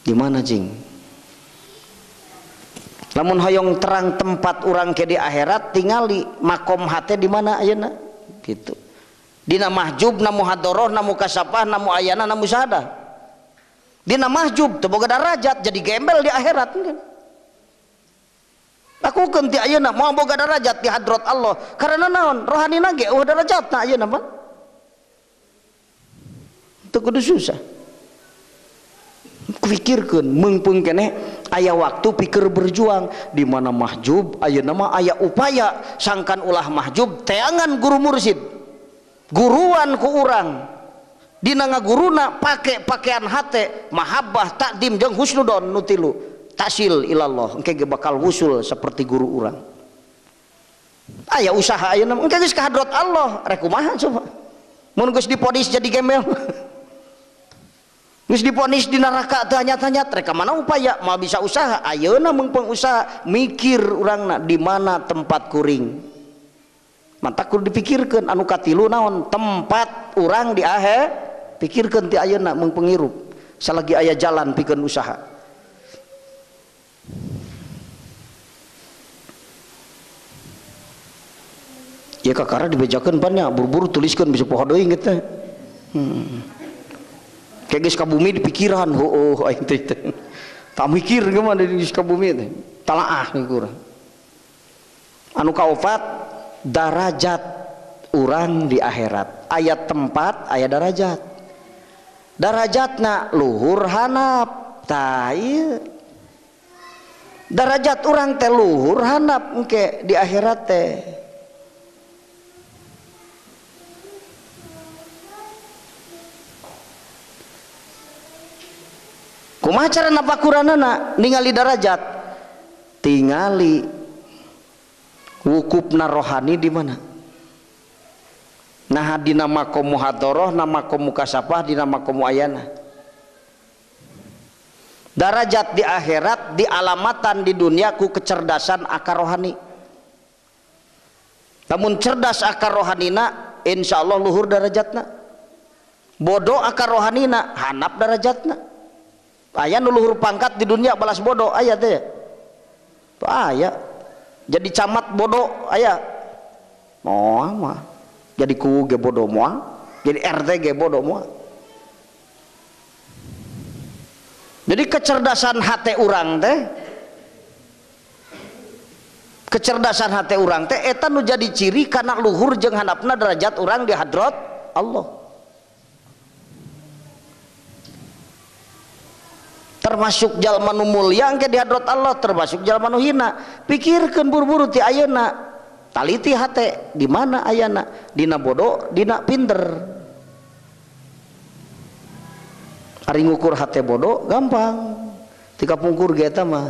Di mana jing? Lamun hoyong terang tempat urang ke di akhirat, tingali makom hate di mana ayeuna? Gitu. Dina mahjub, namu hadoroh, namu kasapah, namu ayana, namu syahadah. Dina mahjub teu boga darajat jadi gembel di akhirat. Lakukeun ti ayeuna moal boga darajat di hadrat Allah. Karena naon? Rohanina ge eueuh darajatna ayeuna mah. Teu kudu susah. Pikirkeun meungpeung keneh aya waktu pikir berjuang di mana mahjub ayeuna mah aya upaya sangkan ulah mahjub teangan guru mursid. Guruan ku urang dina ngaguruna pake pakaian hate mahabbah takdim jeung husnudon nu tilu tasil ilallah engke ge bakal wusul seperti guru urang. Aya usaha ayeuna engke geus ka hadrat Allah rek kumaha coba mun geus diponis jadi gembel geus diponis di neraka teu hanyat-hanyat rek ka mana upaya moal bisa usaha. Ayeuna meungpeung usaha mikir urangna di mana tempat kuring. Mantak kudu dipikirkeun anu katilu naon tempat urang di akhir pikirkeun ti ayeuna mung pengirup salagi aya jalan pikeun usaha. Ya kakara dibejakeun pan nya buru-buru tuliskeun bisa poho deui geus teh. Kayak geus ka bumi di pikiran heueuh aing teh. Tak mikir gimana geus ka bumi teh. Talaah kurang. Anu kaopat darajat urang di akhirat. Aya tempat, aya darajat. Darajatna luhur hanap. Tah ieu. Darajat urang teh luhur hanap engke di akhirat teh. Kumaha cara napakuranana ningali darajat? Tingali wukufna rohani di mana? Nah dina makom muhadharah, na makom mukasapah, dina makom muayana. Darajat di akhirat dialamatan di dunia ku kecerdasan akar rohani. Namun cerdas akar rohanina, insya Allah luhur darajatna. Bodoh akar rohanina, hanap darajatna. Aya nu luhur pangkat di dunia balas bodoh aya teh. Aya. Jadi camat bodoh aya. Moal mah. Jadi kuwu ge bodoh moal, jadi RT ge bodoh moal. Jadi kecerdasan hati urang teh, kecerdasan hati urang teh eta nu jadi ciri kana luhur jeung handapna derajat urang di hadrat Allah. Termasuk jalma nu mulia engke di hadrat Allah, termasuk jalma nu hina. Pikirkeun buru-buru ti ayeuna. Taliti hate di mana ayana, dina bodoh, dina pinter. Ari ngukur hate bodoh gampang. Tika pungkur ge eta mah.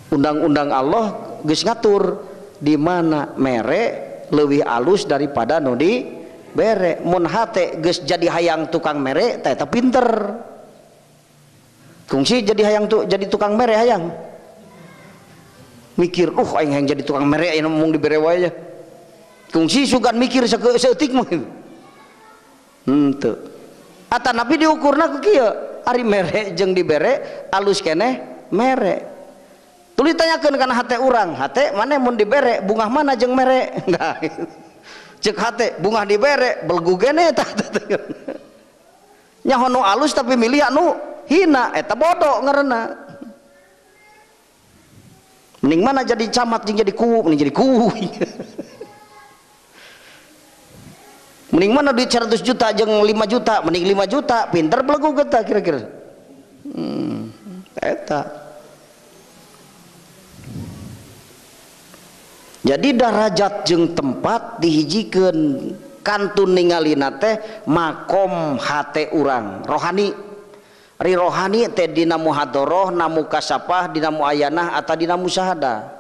Undang-undang Allah geus ngatur di mana mere leuwih alus daripada nu di bere. Mun hate geus jadi hayang tukang mere teh eta pinter. Kungsi jadi hayang tu jadi tukang mere hayang. Mikir, aing hayang jadi tukang mere ayeuna mung dibere wae nya. Kungsi sugan mikir saeutik mah. Henteu. Ata nabi diukurna ku kieu, ari mere jeung dibere alus keneh mere. Tuluy tanyakeun kana hate urang, hate maneh mun dibere bungah mana jeung mere? Nah. Ceuk hate bungah dibere belgu gene eta. Nyaho nu alus tapi milih anu hina eta bodoh ngaranna. Mending mana jadi camat jeung jadi kuwu, mending jadi kuwu. Mending mana duit 100 juta jeung 5 juta, mending 5 juta, pinter belegu getah kira-kira. Eta. Jadi darajat jeung tempat dihijikeun kantun ningalina teh makom hate urang, rohani. Ri rohani teh dina muhadharah, na mukasapah, dina muayanah atau dina musyahadah.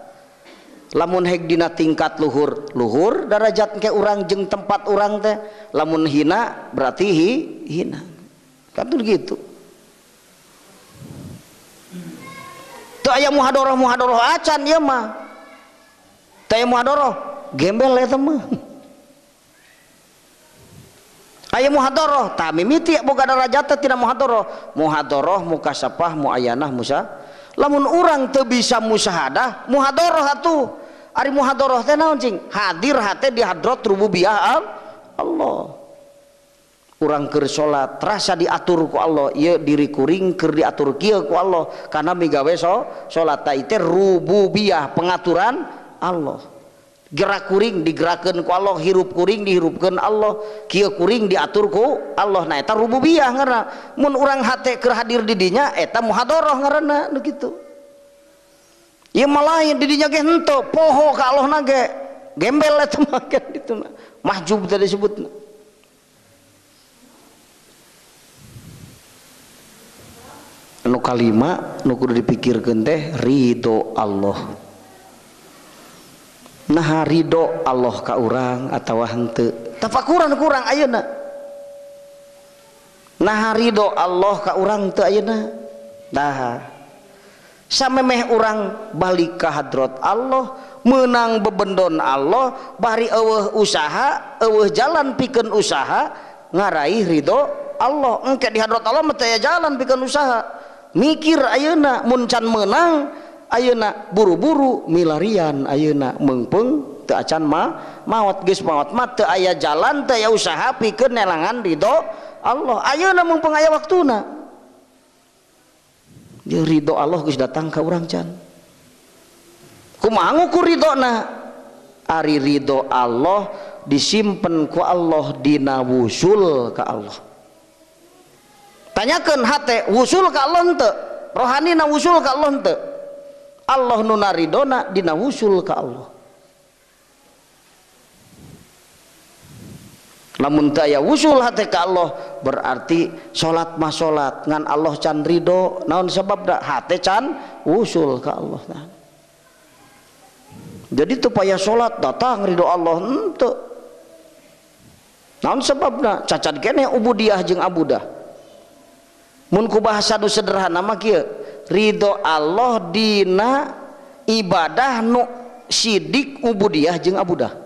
Lamun hek dina tingkat luhur, luhur darajat ke urang jeung tempat urang teh. Lamun hina berarti hina. Kan tuh gitu. Teu aya muhadharah muhadharah acan ieu mah. Teu aya muhadharah gembel eta mah. Aya muhadharah tah mimiti boga darajat teh tina muhadharah. Muhadharah mukasapah muayanah musa. Lamun urang teu bisa musyahadah, muhadharah atuh. Ari muhadharah teh naon cing? Hadir hate di hadrat rububiyah Allah. Urang keur salat terasa diatur ku Allah, ieu diri kuring keur diatur kieu ku Allah karena migawe salat ta ieu rububiyah pengaturan Allah. Gerak kuring digerakkeun ku Allah, hirup kuring dihirupkeun Allah, kieu kuring diatur ku Allah. Nah eta rububiyah ngaranna. Mun urang hate keur hadir di dinya eta muhadharah ngaranna nu kitu. Ieu mah lain di dinya ge henteu poho ka Allahna ge gembel eta mah kan ditu mah. Mahjub teh disebutna. Nu kalima nu kudu dipikirkeun teh ridho Allah. Nah ridho Allah ka urang atawa henteu tafakuran kurang ayeuna. Nah ridho Allah ka urang teu ayeuna. Nah samemeh urang balik ka hadrat Allah menang bebendon Allah bari eueuh usaha eueuh jalan pikeun usaha ngaraih ridho Allah. Engke di hadrat Allah mah teu aya jalan pikeun usaha. Mikir ayeuna mun can meunang ayeuna buru-buru milarian ayeuna meungpeung teu acan mah maot geus maot mah teu aya jalan teu aya usaha pikeun nelangan ridho Allah. Ayeuna meungpeung aya waktuna. Jeung ridho Allah geus datang ka urang can. Kumaha ngukur ridhona? Ari ridho Allah disimpen ku Allah dina wusul ka Allah. Tanyakeun hate wusul ka Allah henteu, rohanina wusul ka Allah henteu. Allah nu naridona dina wusul ka Allah. Lamun teu aya wusul hate ka Allah berarti salat mah salat ngan Allah can ridho. Naon sababna? Hate can wusul ka Allah. Nah. Jadi teu payah salat datang ridho Allah henteu. Naon sababna? Cacat keneh ubudiah jeung abudah. Mun ku bahasa nu sederhana mah kieu, ridho Allah dina ibadah nu sidik ubudiah jeung abudah.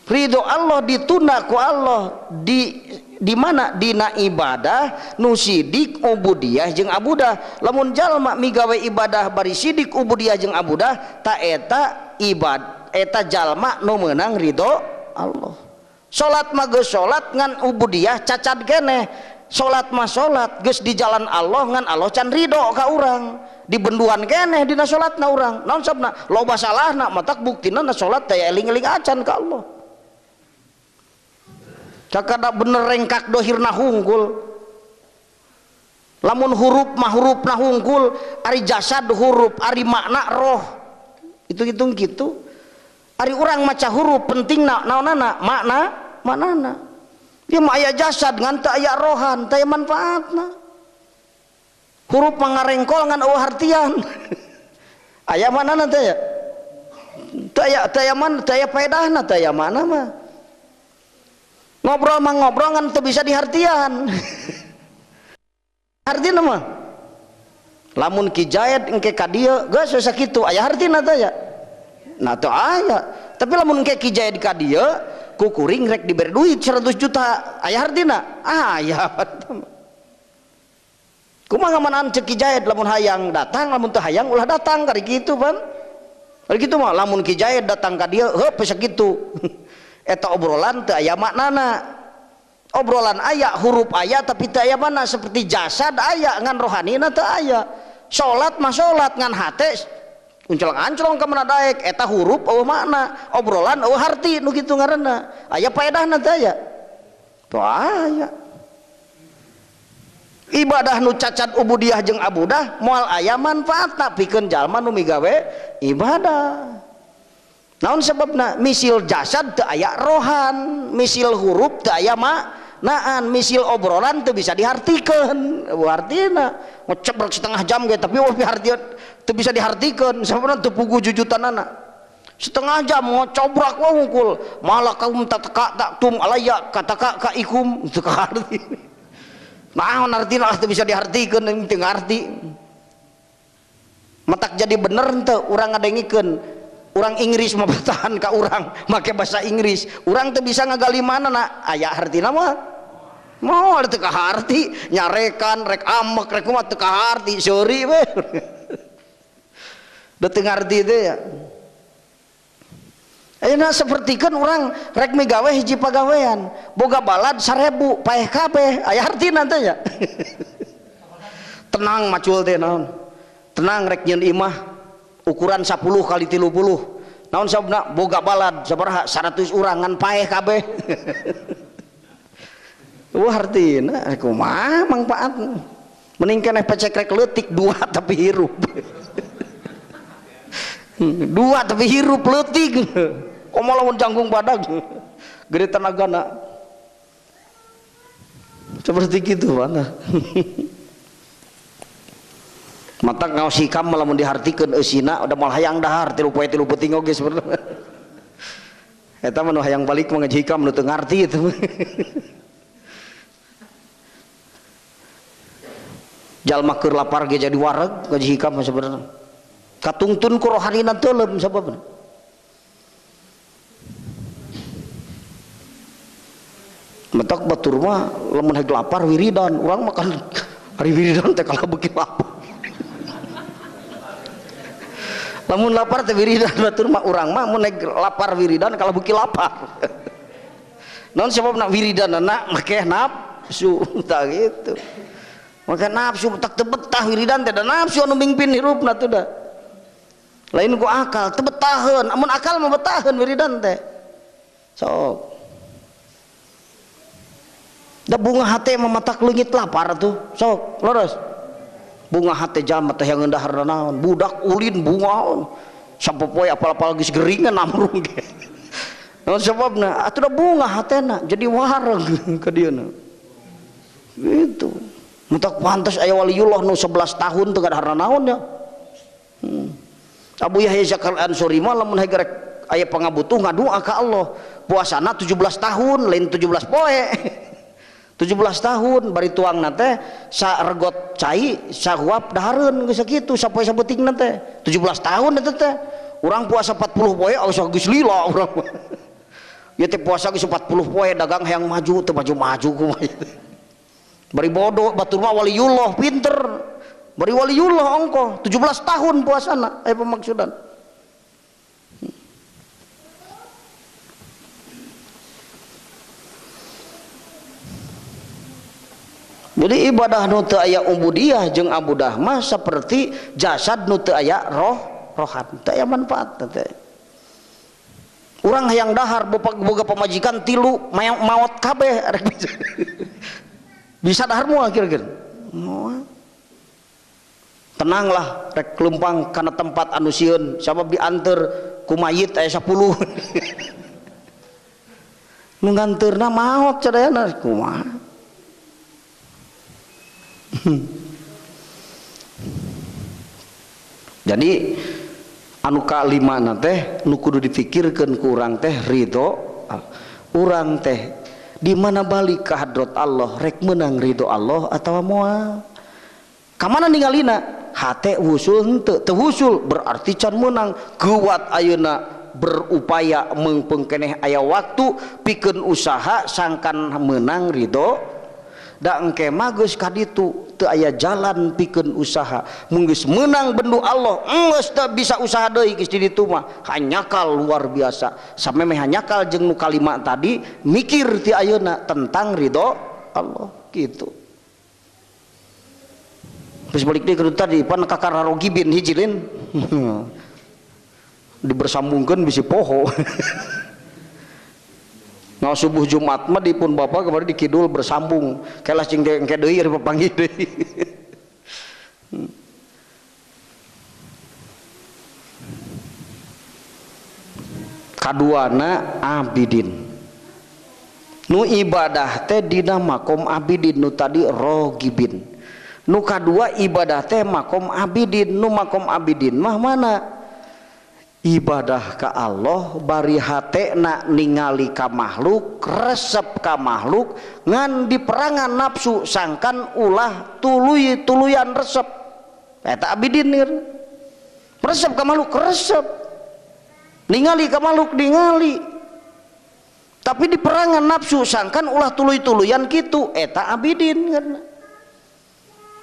Ridho Allah ditunda ku Allah di mana dina ibadah nu sidik ubudiah jeung abudah. Lamun jalma migawe ibadah bari sidik ubudiah jeung abudah, ta eta ibad eta jalma nu meunang ridho Allah. Salat mah geus salat ngan ubudiah cacat keneh. Salat mah salat geus di jalan Allah ngan Allah can ridho ka urang. Dibenduan keneh dina salatna urang. Naon sababna? Loba salahna, matak buktina na salat teh eling-eling acan ka Allah. Kakada bener rengkak dohirna hungkul. Lamun huruf mah hurufna hungkul, ari jasad huruf, ari makna roh. Hitung-hitung gitu. Ari urang maca huruf pentingna naonana? Makna, maknana. Dia mah aya jasad ngan teu aya rohan, teu aya manfaatna. Huruf mah ngarengkol ngan eueuh hartian. Aya manana teh ya? Teu aya, teu aya man, teu aya faedahna, teu aya mana mah. Ngobrol mah ngobrol ngan teu bisa dihartian. Artina mah lamun Ki Jaid engke ka dieu geus we sakitu aya hartina teh ya. Nah teu aya. Tapi lamun engke Ki Jaid ka dieu ku kuring rek diberi duit 100 juta aya hartina? Aya. Kumaha ngamanaan ceuk Ki Jaid lamun hayang datang, lamun teu hayang ulah datang kari kitu pan. Kari kitu mah lamun Ki Jaid datang ka dieu heup sakitu. Eta obrolan teu aya maknana. Obrolan aya, huruf aya tapi teu aya mana, seperti jasad aya ngan rohanina teu aya. Salat mah salat ngan hate unclong-anclong ka mana daek, eta huruf eueuh makna, obrolan eueuh harti nu kitu ngaranna. Aya paedahna teu aya? Teu aya. Ibadah nu cacat ubudiah jeung abudah moal aya manfaatna pikeun jalma nu migawe ibadah. Naon sebabna? Misil jasad teu aya rohan, misil huruf teu aya maknaan, misil obrolan teu bisa dihartikeun. Artina ngecebrek setengah jam ge tapi eueuh hartian teu bisa dihartikeun, sababna teu puguh jujutanana. Setengah jam ngocobrak we hungkul, malakaum tataka taktum alaya kataka ka ikum teu kaharti. Naon artina teu bisa dihartikeun teu ngarti. Matak jadi bener henteu urang ngadengikeun. Urang Inggris mah bertahan ka urang make bahasa Inggris, urang teu bisa ngagali mana na aya hartina mah moal teu kaharti, nyarekan rek amek rek kumaha teu kaharti, seuri we. Da teu ngarti teh ya. Ayeuna sapertikeun urang rek migawe hiji pagawean, boga balad 1000 paeh kabeh, aya hartina teh ya. Tenang macul teh naon. Tenang rek nyeun imah ukuran 10 kali 30. Naon sababna? Boga balad sabaraha 100 urang ngan paeh kabeh. Wah hartina kumaha mangpaat. Mending keneh pecekrek leutik dua tapi hirup. Dua tapi hirup leutik. Komo lamun jangkung badag gede tenagana. Seperti gitu mana. Mata ngaos hikam lamun dihartikeun eusina udah moal hayang dahar tilu poe tilu peuting oge sebenarnya. Eta mah nu hayang balik mah ngaji hikam nu teu ngarti itu. Jalma keur lapar ge jadi wareg ngaji hikam mah sebenarnya. Katungtun ku rohanina teuleum sababna. Matak batur mah lamun heg lapar wiridan, urang makan hari wiridan teh kalah beuki lapar. Lamun lapar teh wiridan batur mah, urang mah mun lapar wiridan kalau beuki lapar. Naon sababna wiridanna make nafsu tah gitu. Make nafsu tak teu betah wiridan teh da nafsu anu mingpin hirupna tuh da. Lain ku akal teu betaheun, amun akal mah betaheun wiridan teh. Sok. Da bunga hate mah matak leungit lapar tuh. Sok, leres. Bunga hate jalma teh yang dahar naon, budak ulin bunga. Sapopoe apal-apal geus geringan namrung ge. Naon sababna? Atuh da bunga hatena jadi wareg ka dieuna. Gitu. Mutak pantas aya waliullah nu 11 tahun teu ngadahar naon ya. Abu Yahya Zakal Ansori mah lamun rek aya pangabutuh ngadua ka Allah. Puasana 17 tahun, lain 17 poe. 17 tahun bari tuangna teh saregot cai sahuap dahareun geus sakitu sapoe sabetingna teh. 17 tahun eta teh. Urang puasa 40 poe geus geus lila urang. Ieu teh puasa geus 40 poe dagang hayang maju teu maju-maju kumaha. Bari bodoh batur mah waliullah pinter. Bari waliullah ongkoh 17 tahun puasana aya pemaksudan. Jadi ibadah nu teu aya ubudiyah jeung abudah mah seperti jasad nu teu aya roh rohan, teu aya manfaat teh. Urang hayang dahar boga pamajikan tilu maot kabeh rek bisa dahar moal kira-kira. Moal. Tenanglah rek leumpang kana tempat anu sieun sabab dianteur ku mayit aya 10. Nu nganteurna maot sadayana kumaha. Jadi anu kalima teh nu kudu dipikirkeun ku urang teh ridho urang teh di mana balik ka hadrat Allah rek meunang ridho Allah atawa moal. Ka mana ningalina hate wusul henteu teu wusul berarti can meunang kuat ayeuna berupaya meungpeung keneh aya waktu pikeun usaha sangkan meunang ridho. Da engke mah geus kaditu teu aya jalan pikeun usaha mun geus meunang bendu Allah geus teu bisa usaha deui geus di ditu mah hanyakal luar biasa samemeh hanyakal jeung nu kalima tadi mikir ti ayeuna tentang ridho Allah gitu. Geus balik deui ka tadi pan kakara rogibin hijilin dibersambungkeun bisi poho. Nah subuh Jumat mah dipun bapak kemarin di kidul bersambung kelas jeung engke deui papanggih deui. Kaduana abidin. Nu ibadah teh dina makom abidin nu tadi rogibin. Nu kadua ibadah teh makom abidin, nu makom abidin mah mana? Ibadah ka Allah bari hatena ningali ka makhluk resep ka makhluk ngan diperangan nafsu sangkan ulah tuluy tuluyan resep eta abidin nir resep ka makhluk resep ningali ka makhluk ningali tapi diperangan nafsu sangkan ulah tuluy tuluyan kitu eta abidin kan.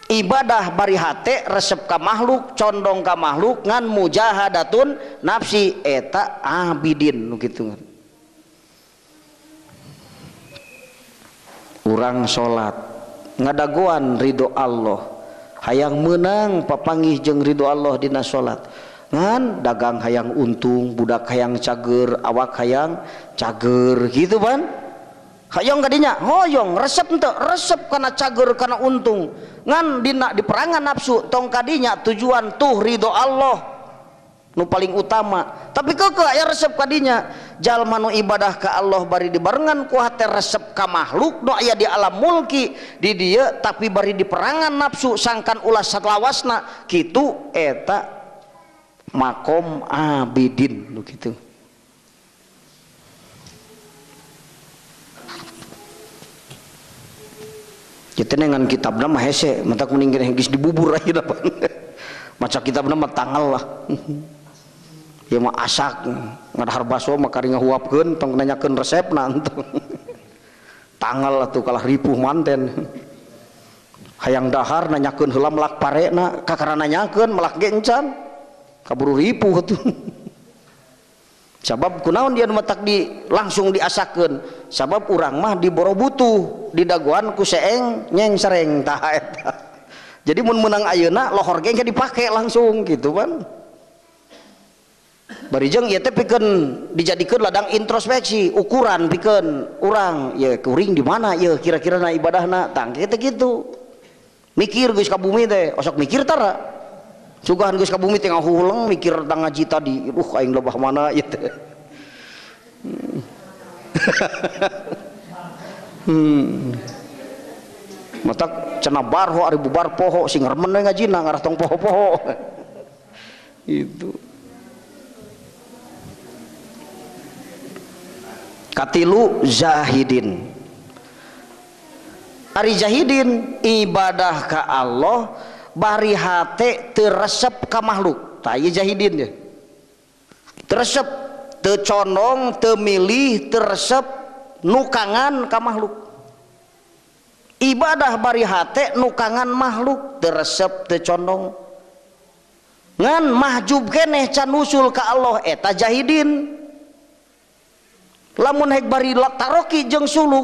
Ibadah bari hate resep ka makhluk condong ka makhluk ngan mujahadatun nafsi eta abidin nu kitu. Urang salat ngadagoan ridho Allah hayang meunang papanggih jeung ridho Allah dina salat ngan dagang hayang untung budak hayang cager awak hayang cager gitu pan. Hayong kadinya hoyong resep henteu resep kana cager kana untung ngan dina diperangan nafsu tong kadinya tujuan tuh ridho Allah nu paling utama tapi keukeuh aya resep kadinya jalma nu ibadah ka Allah bari dibarengan ku hate resep ka makhluk nu aya di alam mulki di dieu tapi bari diperangan nafsu sangkan ulah salawasna kitu eta makom abidin nu kitu. Kita dengan kitabna mah hese, mentak mending geus dibubur aja pan. Maca kitabna mah tangal lah. Ya mah asak, ngadahar baso mah kari ngahuapkeun tong nanyakeun resepna entong. Tangal atuh kalah ripuh manten. Hayang dahar nanyakeun heula melak parena, kakara nanyakeun melak ge encan. Kaburu ripuh atuh. Sabab kunaon dia matak di langsung diasakeun sabab urang mah diboro butuh didagoan ku seeng nyeng sereng tah eta. Jadi mun meunang ayeuna lohor ge dipake langsung gitu kan. Bari jeung ieu teh pikeun dijadikeun ladang introspeksi, ukuran pikeun urang, ya kuring di mana ieu kira-kira na ibadahna, tah kitu kitu. Mikir geus ka bumi teh, osok mikir tara. Sugahan geus ka bumi teh ngahuleng mikir tentang ngaji tadi, aing lebah mana ieu teh. Matak cenah barho ari bubar poho sing remen we ngajina ngarah tong poho-poho. Itu. Katilu zahidin. Ari zahidin ibadah ka Allah bari hate teu resep ka makhluk. Tah ieu zahidin ye. Teu resep, teu condong, teu milih, teu resep nukangan ka makhluk. Ibadah bari hate nukangan makhluk, teu resep, teu condong. Ngan mahjub keneh can usul ka Allah eta jahidin. Lamun hek bari taroki jeung suluk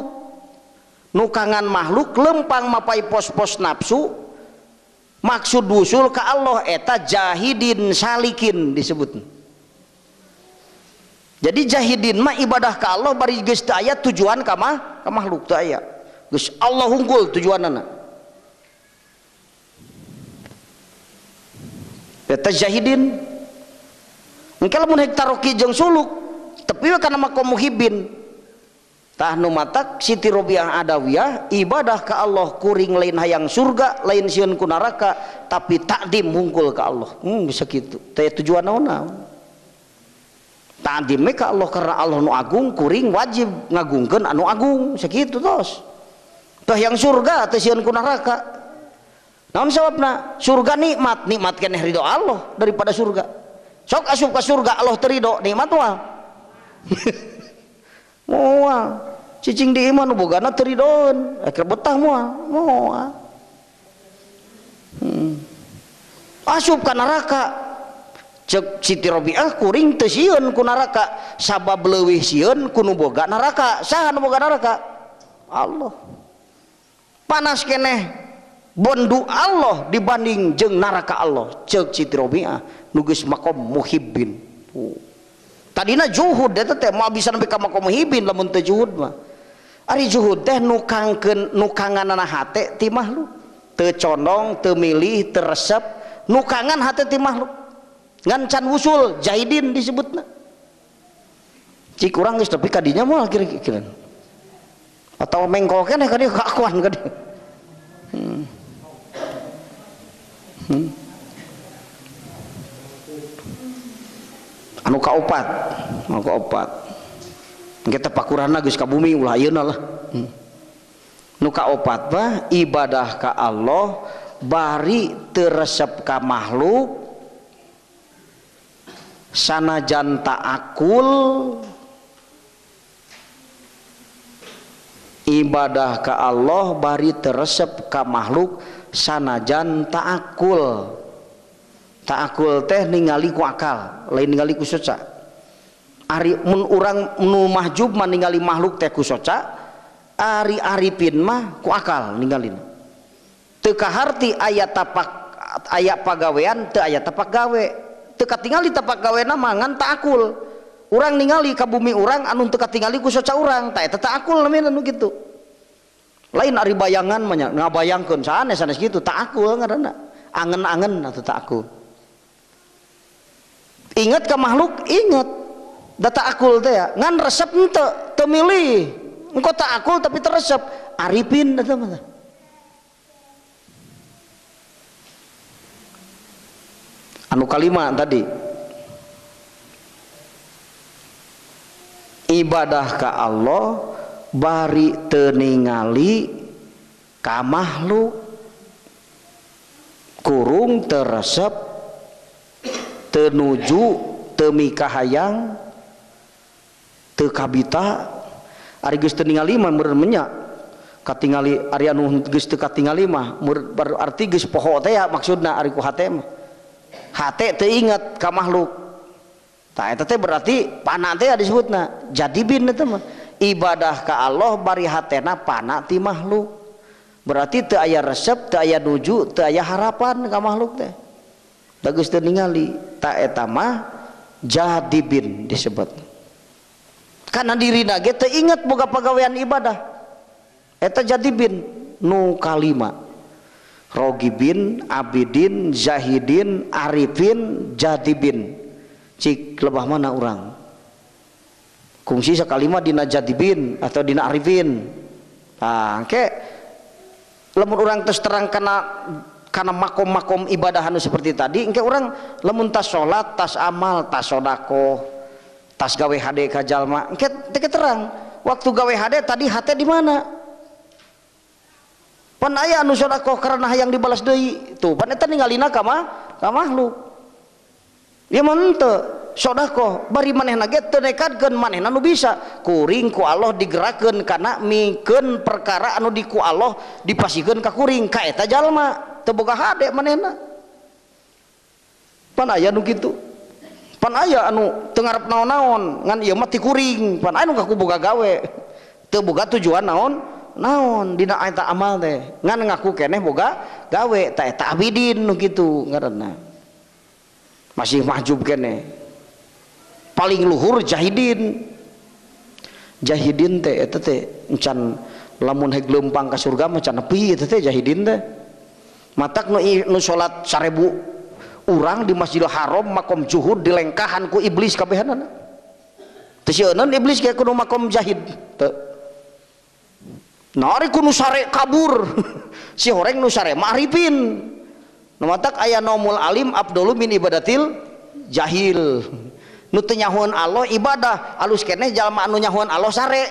nukangan makhluk lempang mapai pos-pos nafsu maksud usul ka Allah eta jahidin salikin disebut. Jadi jahidin mah ibadah ka Allah bari geus teu aya tujuan ka makhluk teu aya. Geus Allah hungkul tujuanana. Eta jahidin. Engke lamun hek taroki jeung suluk tapi kana makom muhibin. Tah nu matak Siti Robiah Adawiyah ibadah ka Allah kuring lain hayang surga lain sieun ku neraka tapi takdim hungkul ka Allah. Bisa kitu. Teh tujuan naon-naon. Takdim ka Allah karena Allah nu agung kuring wajib ngagungkeun anu agung sakitu tos. Teh yang surga teh sieun ku neraka. Naon sababna? Surga nikmat, nikmat keneh ridho Allah daripada surga. Sok asup ka surga Allah teu ridho, nikmat moal. Moal. Cicing di imah nu bogana teu ridoeun, akhir betah moal, moal. Asup ka neraka. Cek Siti Robiah kuring teu sieun ku neraka, sabab leuwih sieun ku nu boga neraka. Saha nu boga neraka? Allah. Panas keneh bondu Allah dibanding jeung neraka Allah. Cek Siti Robiah nu geus makom muhibbin. Tadina juhud eta teh moal bisa nepi ka makom muhibbin lamun teu juhud mah. Ari juhud teh nukangkeun nukanganana hate ti makhluk. Teu condong, teu milih, teu resep, nukangan hate ti makhluk. Ngan can wusul jahidin disebutna. Cik urang geus nepi ka dinya moal kira-kira. Atawa mengkol keneh ka dieu kaakuan ka dieu. Anu kaopat, anu kaopat. Engke teh pakurana geus ka bumi ulah ayeuna lah. Nu kaopat mah ibadah ka Allah bari teu resep ka makhluk sanajan ta'akul ibadah ka Allah bari teu resep ka makhluk sanajan ta'akul. Ta'akul teh ningali ku akal, lain ningali ku soca. Ari mun urang nu mahjub mah ningali makhluk teh ku soca, ari arifin mah ku akal ningalina. Teu kaharti aya tapak aya pagawean teu aya tapak gawe. Teu katingali tapak gawena mah ngan ta'akul. Urang ningali ka bumi urang anu teu katingali ku soca urang, tah eta ta'akul namina nu kitu. Lain ari bayangan mah nya ngabayangkeun sanes sanes kitu, ta'akul ngaranna. Angen-angen atuh ta'akul. Ingat ke makhluk, ingat da ta'akul teh ya, ngan resep henteu, teu milih. Engko ta'akul tapi teresep, arifin eta mah. Anu kalima tadi. Ibadah ka Allah bari teu ningali ka makhluk kurung teresep teu nuju teu mikahayang teu kabita. Ari geus teu ningali mah meureun menya katingali ari anu geus teu katingali mah berarti geus poho teh ya maksudna ari ku hate mah. Hate teu inget ka makhluk. Tah eta teh berarti pana teh disebutna jadibin eta mah. Ibadah ka Allah bari hatena pana ti makhluk. Berarti teu aya resep, teu aya nuju, teu aya harapan ka makhluk teh. Da geus teu ningali. Ta eta mah Jadibin disebut. Karena dirina ge teu inget boga pagawean ibadah. Eta jadibin nu kalima. Rogibin, abidin, zahidin, arifin, jadibin. Cik lebah mana urang? Kungsi sakalima dina jadibin atau dina arifin. Tah engke lamun urang tos terang kana makom-makom ibadah anu seperti tadi, engke urang lamun tas salat, tas amal, tas sedekah, tas gawe hade ka jalma, engke teh terang. Waktu gawe hade tadi hate di mana? Pan aya anu sedekah karena hayang dibalas deui. Tuh, pan eta ningalina ka makhluk. Ieu mah henteu sedekah bari manehna ge teu nekadkeun manehna nu bisa. Kuring ku Allah digerakkeun kana mikeun perkara anu di ku Allah dipasikeun ka kuring ka eta jalma. Teu boga hade manehna. Pan aya nu kitu. Pan aya anu teu ngarep naon-naon ngan ieu mah ti kuring, pan aya nu ngaku boga gawe. Teu boga tujuan naon? Naon dina eta amal teh ngan ngaku keneh boga gawe ta eta abidin nu kitu ngaranna. Masih mahjub keneh. Paling luhur jahidin. Jahidin teh eta teh encan lamun heg leumpang ka surga mah can nepi eta teh jahidin teh. Matak nu salat 1000 urang di Masjidil Haram makom juhud dilengkahan ku iblis kabehanana. Teu sieun iblis ge kudu makom jahid teu. Nari ku nu sare kabur. Si horeng nu sare ma'rifin. Nu matak aya nomul alim abdulu min ibadatil jahil. Nu teu nyahoan Allah ibadah, alus keneh jalma anu nyahoan Allah sare.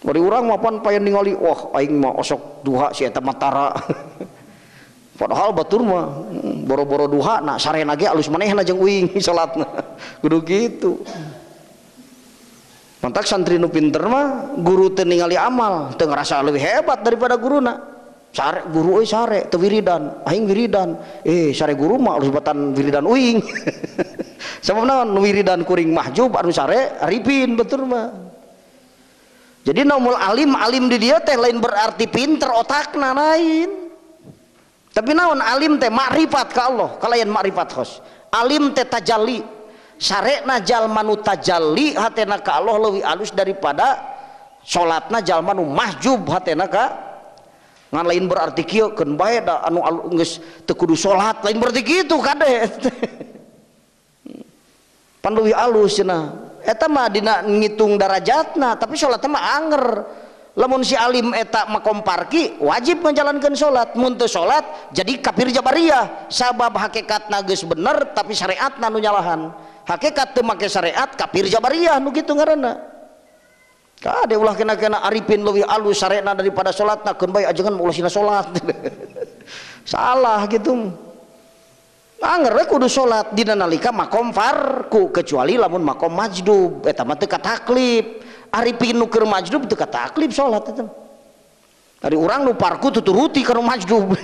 Bari urang mah pan payan ningali, wah aing mah osok duha si eta mah tara. Padahal batur mah boro-boro duha na sarena ge alus manehna jeung uing salatna. Kudu kitu. Mantak santri nu pinter mah guru teu ningali amal, teu ngarasa leuwih hebat daripada guruna. Sare guru euy sare teu wiridan, aing wiridan. Sare guru mah alus batan wiridan uing. Sabab naon nu wiridan kuring mahjub anu sare arifin batur mah. Jadi nomul alim alim di dia teh lain berarti pinter otakna lain. Tapi naon alim teh makrifat ka Allah, kalayan makrifat khos. Alim teh tajalli. Sarekna jalma nu tajalli hatena ka Allah leuwih alus daripada salatna jalma nu mahjub hatena ka ngan lain berarti kieu keun bae da anu geus teu kudu salat lain berarti kitu kade. Pan leuwih alus cenah. Eta mah dina ngitung darajatna tapi salatna mah anger. Lamun si alim eta makom parki wajib menjalankan salat, mun teu salat jadi kafir jabariyah sabab hakikatna geus bener tapi syariatna nu nyalahan. Hakikat teu make syariat kafir jabariyah nu kitu ngaranna. Kade ulah kena-kena arifin leuwih alus syariatna daripada salatna keun bae ajengan ulah sina salat. Salah gitu. Anger we kudu salat dina nalika makom farku kecuali lamun makom majdub eta mah teu kataklif. Arifin nu keur majdub teu kataklif salat eta. Ari urang nu parku tuturuti ka nu majdub.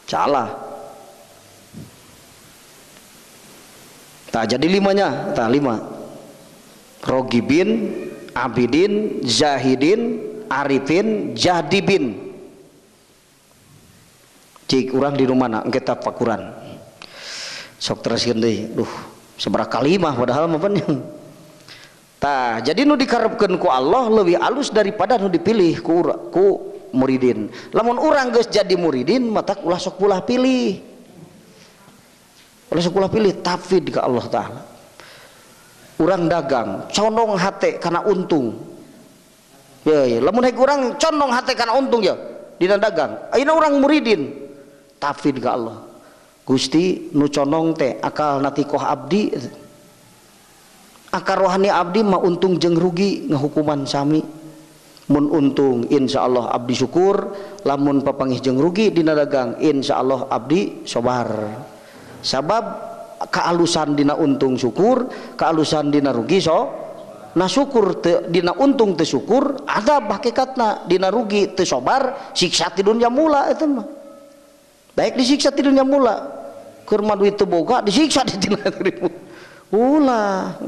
Salah. Tah jadi limanya, tah lima. Rogibin, abidin, zahidin, arifin, jahdibin. Cik urang di rumah engke tafakuran. Sok teraskeun deui. Duh, sabaraha kalimah padahal mah pan. Tah, jadi nu dikarepkeun ku Allah leuwih alus daripada nu dipilih ku muridin. Lamun urang geus jadi muridin matak ulah sok ulah pilih. Ulah sok ulah pilih tafid ka Allah taala. Urang dagang condong hate kana untung. Ya, ya. Lamun hek urang condong hate kana untung ya dina dagang. Ayeuna urang muridin tafid ka Allah. Gusti nu condong teh akal natikoh abdi. Akal rohani abdi mah untung jeung rugi ngahukuman sami. Mun untung insyaallah abdi syukur, lamun papanggih jeung rugi dina dagang insyaallah abdi sabar. Sabab kaalusan dina untung syukur, kaalusan dina rugi so nah syukur te, dina untung teu syukur adab hakikatna, dina rugi teu sabar siksa ti dunya mula eta mah. Baik disiksa ti dunya mula, keur mah duit teu boga disiksa di dina ribu. Ulah.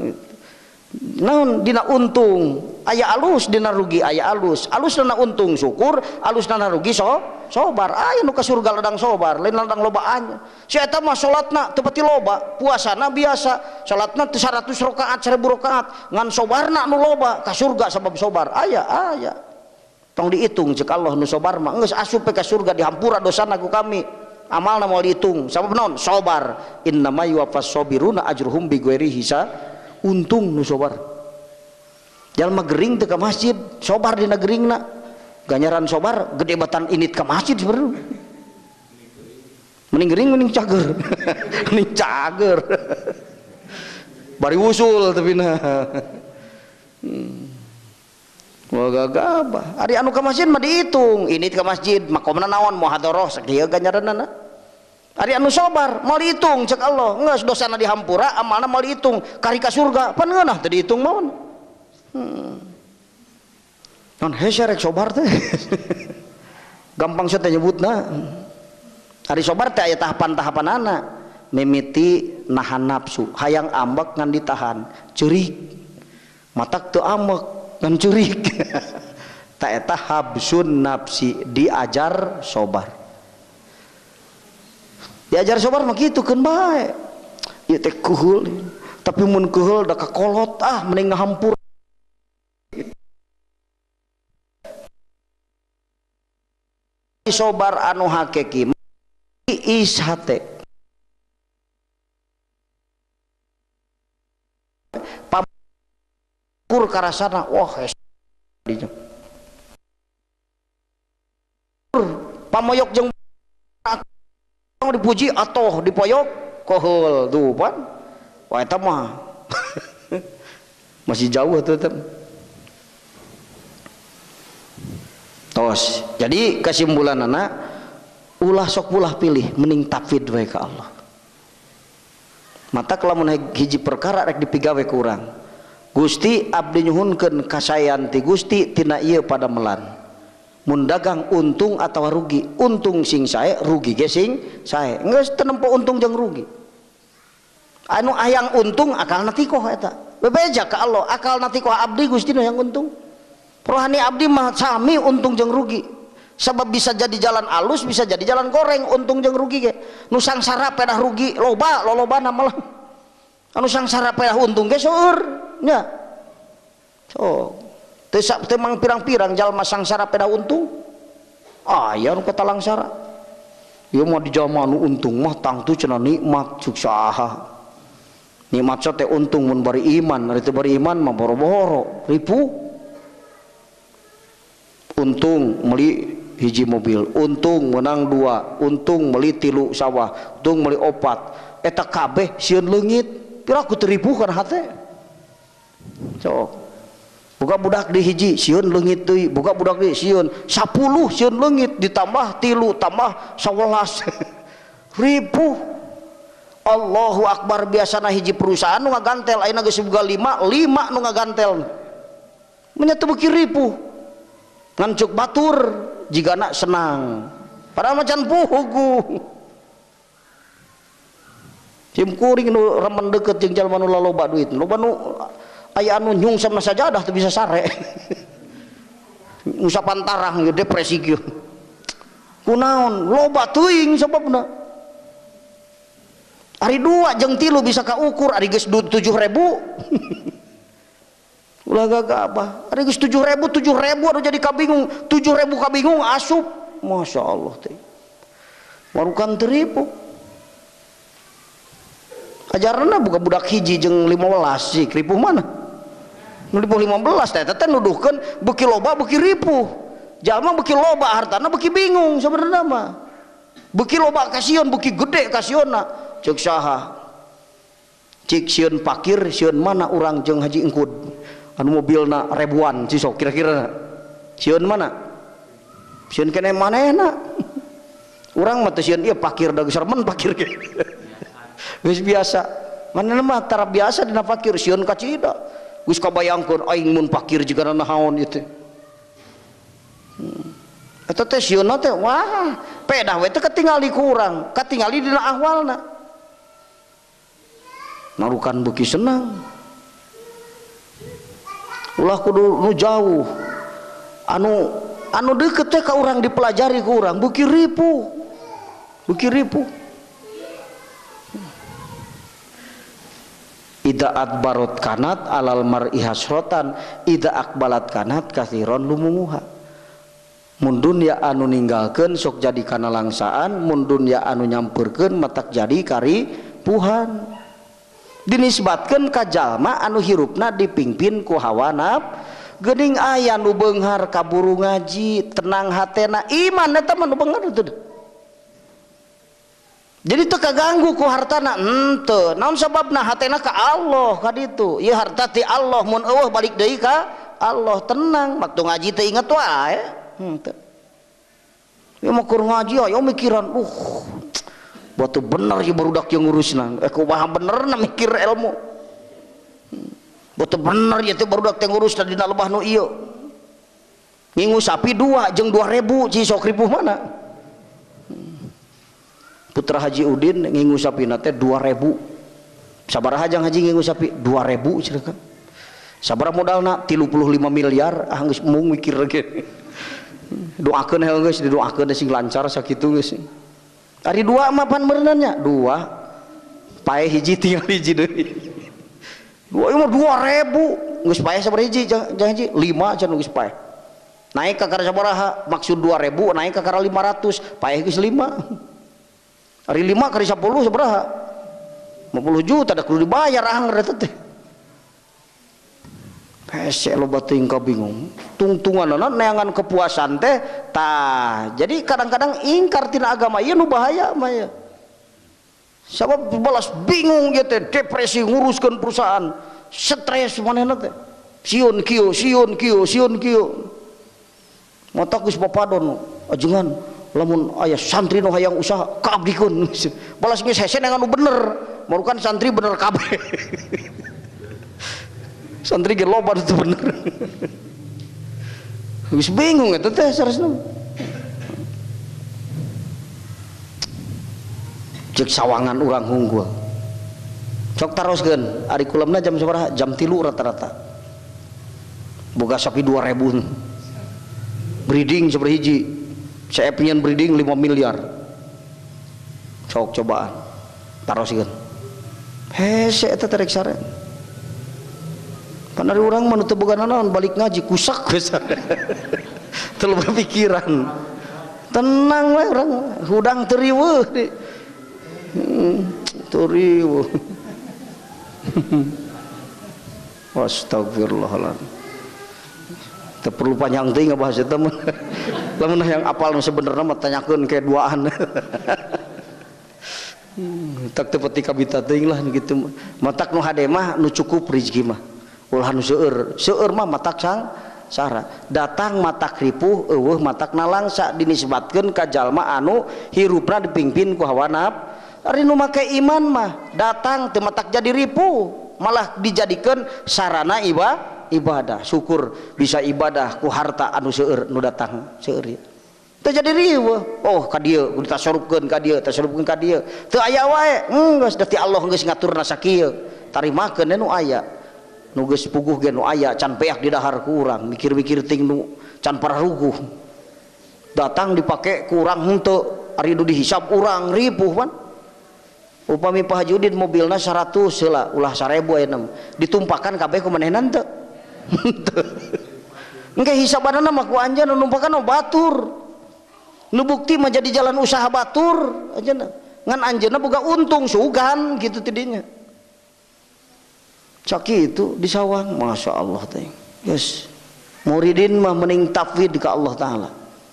Naon dina untung aya alus, dina rugi aya alus. Alusna untung syukur, alusna rugi sobar. Aya nu ka surga ladang sobar, lain ladang lobaan. Si eta mah salatna teu pati loba, puasana biasa, salatna teu 100 rakaat, 1000 rakaat, ngan sobarna nu loba ka surga sabab sobar. Aya aya. Tong dihitung cek Allah nu sobar mah geus asup ka surga dihampura dosana ku kami. Amalna moal dihitung sabab naon? Sobar. Innama yuwaffas sabiruna ajruhum bighairi hisab. Untung nu sobar. Jalma gering teu ka masjid, sobar dina geringna. Ganjaran sobar gede batan init ka masjid sebenarnya. Mending gering mending cager. Mending cager. Bari usul tapi nah. Wah gagabah. Ari anu ka masjid mah dihitung, init ka masjid makomna naon muhadharah sakieu ganjaranna. Ari anu sobar moal dihitung cek Allah, geus dosana dihampura, amalna moal dihitung, kari ka surga pan ngeunah teu dihitung mah. Non hese rek sobar teh. Gampang teh nyebutna. Ari sobar teh aya tahapan-tahapanana. Mimiti nahan nafsu, hayang ambek ngan ditahan, ceurik. Matak teu ambek ngan ceurik. Ta eta habsun nafsi, diajar sobar. Diajar sobar mah kitu keun bae. Ieu teh kuhul, tapi mun kuhul da kakolot ah mending ngahampur. Sobar anu hakiki is hate. Pakur karasana wah dinya. Pamoyok jeung dipuji atau dipoyok kohol tuh pan wah eta mah masih jauh tetep tos. Jadi kesimpulanana ulah sok ulah pilih, mending tafwid we ka Allah. Mata lamun hiji perkara rek dipigawe ku urang, Gusti abdi nyuhunkeun kasayan ti Gusti tina ieu padamelan. Mun dagang untung atau rugi, untung sing sae, rugi ge sing sae. Geus teu nempo untung jeung rugi. Anu hayang untung akalna tikoh eta. Bebeja ka Allah, akalna tikoh abdi Gusti nu hayang untung. Rohani abdi mah sami untung jeung rugi. Sebab bisa jadi jalan alus, bisa jadi jalan goreng, untung jeung rugi ge. Nu sangsara pedah rugi loba, lolobana malah. Anu sangsara pedah untung ge seueur nya. So teu teu mang pirang-pirang jalma sangsara pedah untung. Aya nu katalangsara. Ieu mah di jalma nu untung mah tangtu cenah nikmat cuk saha. Nikmat teh untung mun bari iman, ari teu bari iman mah boro-boro, ripuh. Untung meuli hiji mobil, untung menang dua, untung meuli tilu sawah, untung meuli opat. Eta kabeh sieun leungit, piraku teu ripuh kana hate. Sok. Buka budak di hiji sieun leungit deui, buka budak di sieun 10 sieun leungit ditambah tilu tambah 11. Ripuh. Allahu akbar, biasana hiji perusahaan nu ngagantel ayeuna geus boga 5, 5 nu ngagantel. Nya teu beuki ripuh. Ngan cuk batur jigana senang. Padahal macan puguh. Sim kuring nu remen deukeut jeung jalma nu laloba duit, loba nu aya anu nyungsep sajadah teu bisa sare. Ngusapan tarang ge depresi kieu. Kunaon loba teuing sababna. Ari 2 jeung 3 bisa kaukur, ari geus 7.000. Ulah gagabah. Ari geus 7.000, 7.000 anu jadi kabingung, 7.000 kabingung asup. Masya Allah teh. Warukan teu ripuh. Ajaranna buka budak hiji jeung 15 sih, ripuh mana? Nu ripuh 15 teh teh nuduhkeun beuki loba beuki ripuh. Jalma beuki loba hartana beuki bingung sebenarnya mah. Beuki loba kasieun, beuki gede kasieunna. Ceuk saha? Cik sieun pakir, sieun mana urang jeung Haji Engkud? Anu mobilna ribuan sih sok kira-kira. Sieun mana? Sieun keneh manehna. Urang mah teu sieun ieu pakir da geus remen pakir ge. Geus biasa. Manehna mah tara biasa dina pakir sieun kacida. Geus kabayangkeun aing mun pakir jigana naon ieu teh. Eta teh sieunna teh wah, pedah we teh katingali ku urang, katingali dina ahwalna. Narukan beuki senang. Ulah kudu nu jauh. Anu deukeut teh ka urang dipelajari ku urang beuki ripuh. Beuki ripuh. Ida adbarot kanat alal mar'i hasrotan ida akbalat kanat kathiron lumunguha. Mun dunya anu ninggalkeun sok jadi kana langsaan, mun dunya anu nyampeurkeun matak jadi karipuhan. Dinisbatkeun ka jalma anu hirupna dipingpin ku hawa nafsu. Geuning aya nu beunghar kaburu ngaji, tenang hatena, iman eta mah nu beunghar teu. Jadi teu kaganggu ku hartana henteu. Naon sababna hatena ka Allah ka ditu. Ieu harta ti Allah mun eueuh balik deui ka Allah tenang. Waktu ngaji teu inget wae. Henteu. Ieu mah keur ngaji aya mikiran, batu bener ieu barudak yang ngurusna. Kumaha benerna mikir ilmu. Batu bener ieu teh barudak teh ngurusna dina lebah nu ieu. Ngingu sapi 2 jeung 2000 ci sok ripuh mana? Putra Haji Udin ngingu sapina teh 2000. Sabaraha jang haji ngingu sapi 2000 cenah. Sabaraha modalna 35 miliar ah geus mung mikir ge. Doakeun heuh geus didoakeun sing lancar sakitu geus. Ari dua mah pan meureunna nya dua. Paeh hiji tinggal hiji deui. Dua ieu mah 2000 geus paeh sabaraha hiji jang haji 5 cenah geus paeh. Naik ka sabaraha maksud 2000 naik ka 500 paeh geus 5. Ari 5 kali 10 sabaraha? 50 juta da kudu dibayar anger eta teh. Hese loba teuing ka bingung. Tungtunganna neangan kepuasan teh tah. Jadi kadang-kadang ingkar tina agama ieu nu bahaya mah ya. Sabab balas bingung ieu teh, depresi nguruskeun perusahaan, stres manehna teh. Sieun kieu, sieun kieu, sieun kieu. Matak geus papadon ajengan lamun aya santri nu hayang usaha kaabdikeun. Balas geus hese neangan nu bener, marukan santri bener kabeh. Santri ge loba teu bener. Geus bingung eta teh saresna. Ceuk sawangan urang hunggul. Sok taroskeun ari kulamna jam sabaraha? Jam 3 rata-rata. Boga sapi 2000. Breeding sabaraha hiji? Saya punya breeding 5 miliar. Sok cobaan. Taroskeun. Hese eta terek sare. Pan ari urang mah nu teu boga nanaon balik ngaji kusak geus. Teu loba pikiran. Tenang we urang, hudang teu riweuh. Teu riweuh. Astagfirullahaladzim. Teu perlu panjang teuing ngabahas eta mah. Lamun yang apal nu sebenarna mah tanyakeun ke duaan. Tak teu peti kabita teuing lah kitu. Matak nu hade mah nu cukup rezeki mah. Ulah nu seueur, seueur mah matak sangsara. Datang matak ripuh, eueuh matak nalangsa dinisbatkeun ka jalma anu hirupna dipingpin ku hawa nafsu. Ari nu make iman mah datang teu matak jadi ripuh, malah dijadikeun sarana ibadah. Syukur bisa ibadah ku harta anu seueur nu datang seueur ieu. Teu jadi riweuh. Oh ka dieu kudu tasorupkeun ka dieu, tasorupkeun ka dieu. Teu aya wae, geus da ti Allah geus ngaturna sakieu. Tarimakeun nu aya. Nu geus puguh ge nu aya can peak di dahar ku urang, mikir-mikir ting nu can pararuguh. Datang dipake ku urang henteu, ari nu dihisab urang ripuh pan. Upami Pak Haji Udin mobilna 100 heula, ulah 1000 ayeuna. Ditumpakan kabeh ku manehna henteu. Henteu. Engke hisabanana mah ku anjeun nu numpakan mah batur. Nu bukti mah jadi jalan usaha batur anjeunna. Ngan anjeunna boga untung sugan kitu tidinya. Caki itu di sawang, masya Allah teh. Yes, muridin mah mending tafwid ke Allah Taala.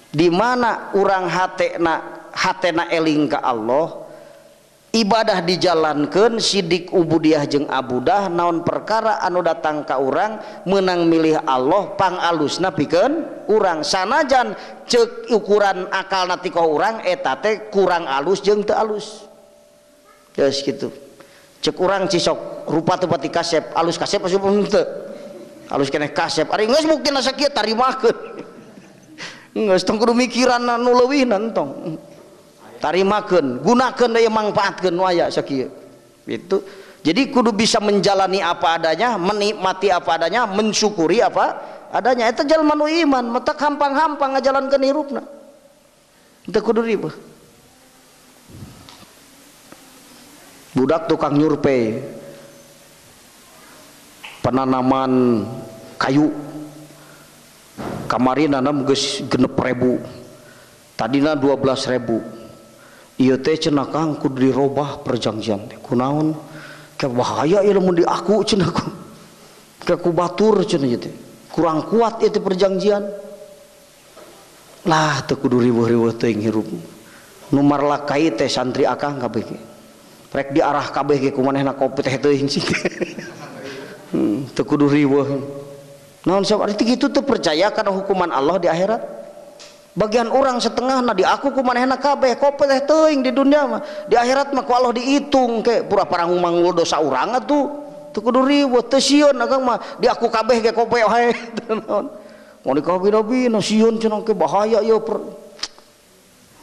Di mana urang hatena eling ke Allah, ibadah dijalankan, sidik ubudiah jeung abudah, naon perkara anu datang ka urang menang milih Allah, pang alusna pikeun urang. Sanajan ceuk ukuran akal natikoh urang eta teh kurang alus jeung teu alus. Yes gitu. Cek urang cisok rupa teu pati kasep, alus kasep asup henteu. Alus keneh kasep, ari geus buktina sakieu tarimakeun. Geus tong kudu mikiran anu leuwihna entong. Tarimakeun, gunakeun deui mangpaatkeun nu aya sakieu. Itu. Jadi kudu bisa menjalani apa adanya, menikmati apa adanya, mensyukuri apa adanya. Eta jalma nu iman, matak hampang-hampang ngajalankeun hirupna. Teu kudu riweuh. Budak tukang nyurpei penanaman kayu, kamari nanam geus 6.000, tadina 12.000. Ieu teh cenah Kang kudu dirobah perjanjian teh. Kunaon? Kayak bahaya ieu lamun diaku cenah ku. Kayak ku batur cenah ieu teh. Kurang kuat ieu teh perjanjian. Lah teu kudu riweuh-riweuh teuing hirup. Nu marlakai teh santri akang kabeh ge. Rek diarah kabeh ge ku manehna kopi teh teuing sih. Teu kudu riweuh. Naon sabab ari kitu teu percaya kana hukuman Allah di akhirat. Bagian orang setengah na diaku ku manehna kabeh kopi teh teuing di dunia mah. Di akhirat mah ku Allah dihitung ke pura parang manggul dosa urang atuh. Teu kudu riweuh, teu sieun akang mah diaku kabeh ge kopi wae. Naon. Mau dikabina-bina sieun cenah ke bahaya ieu.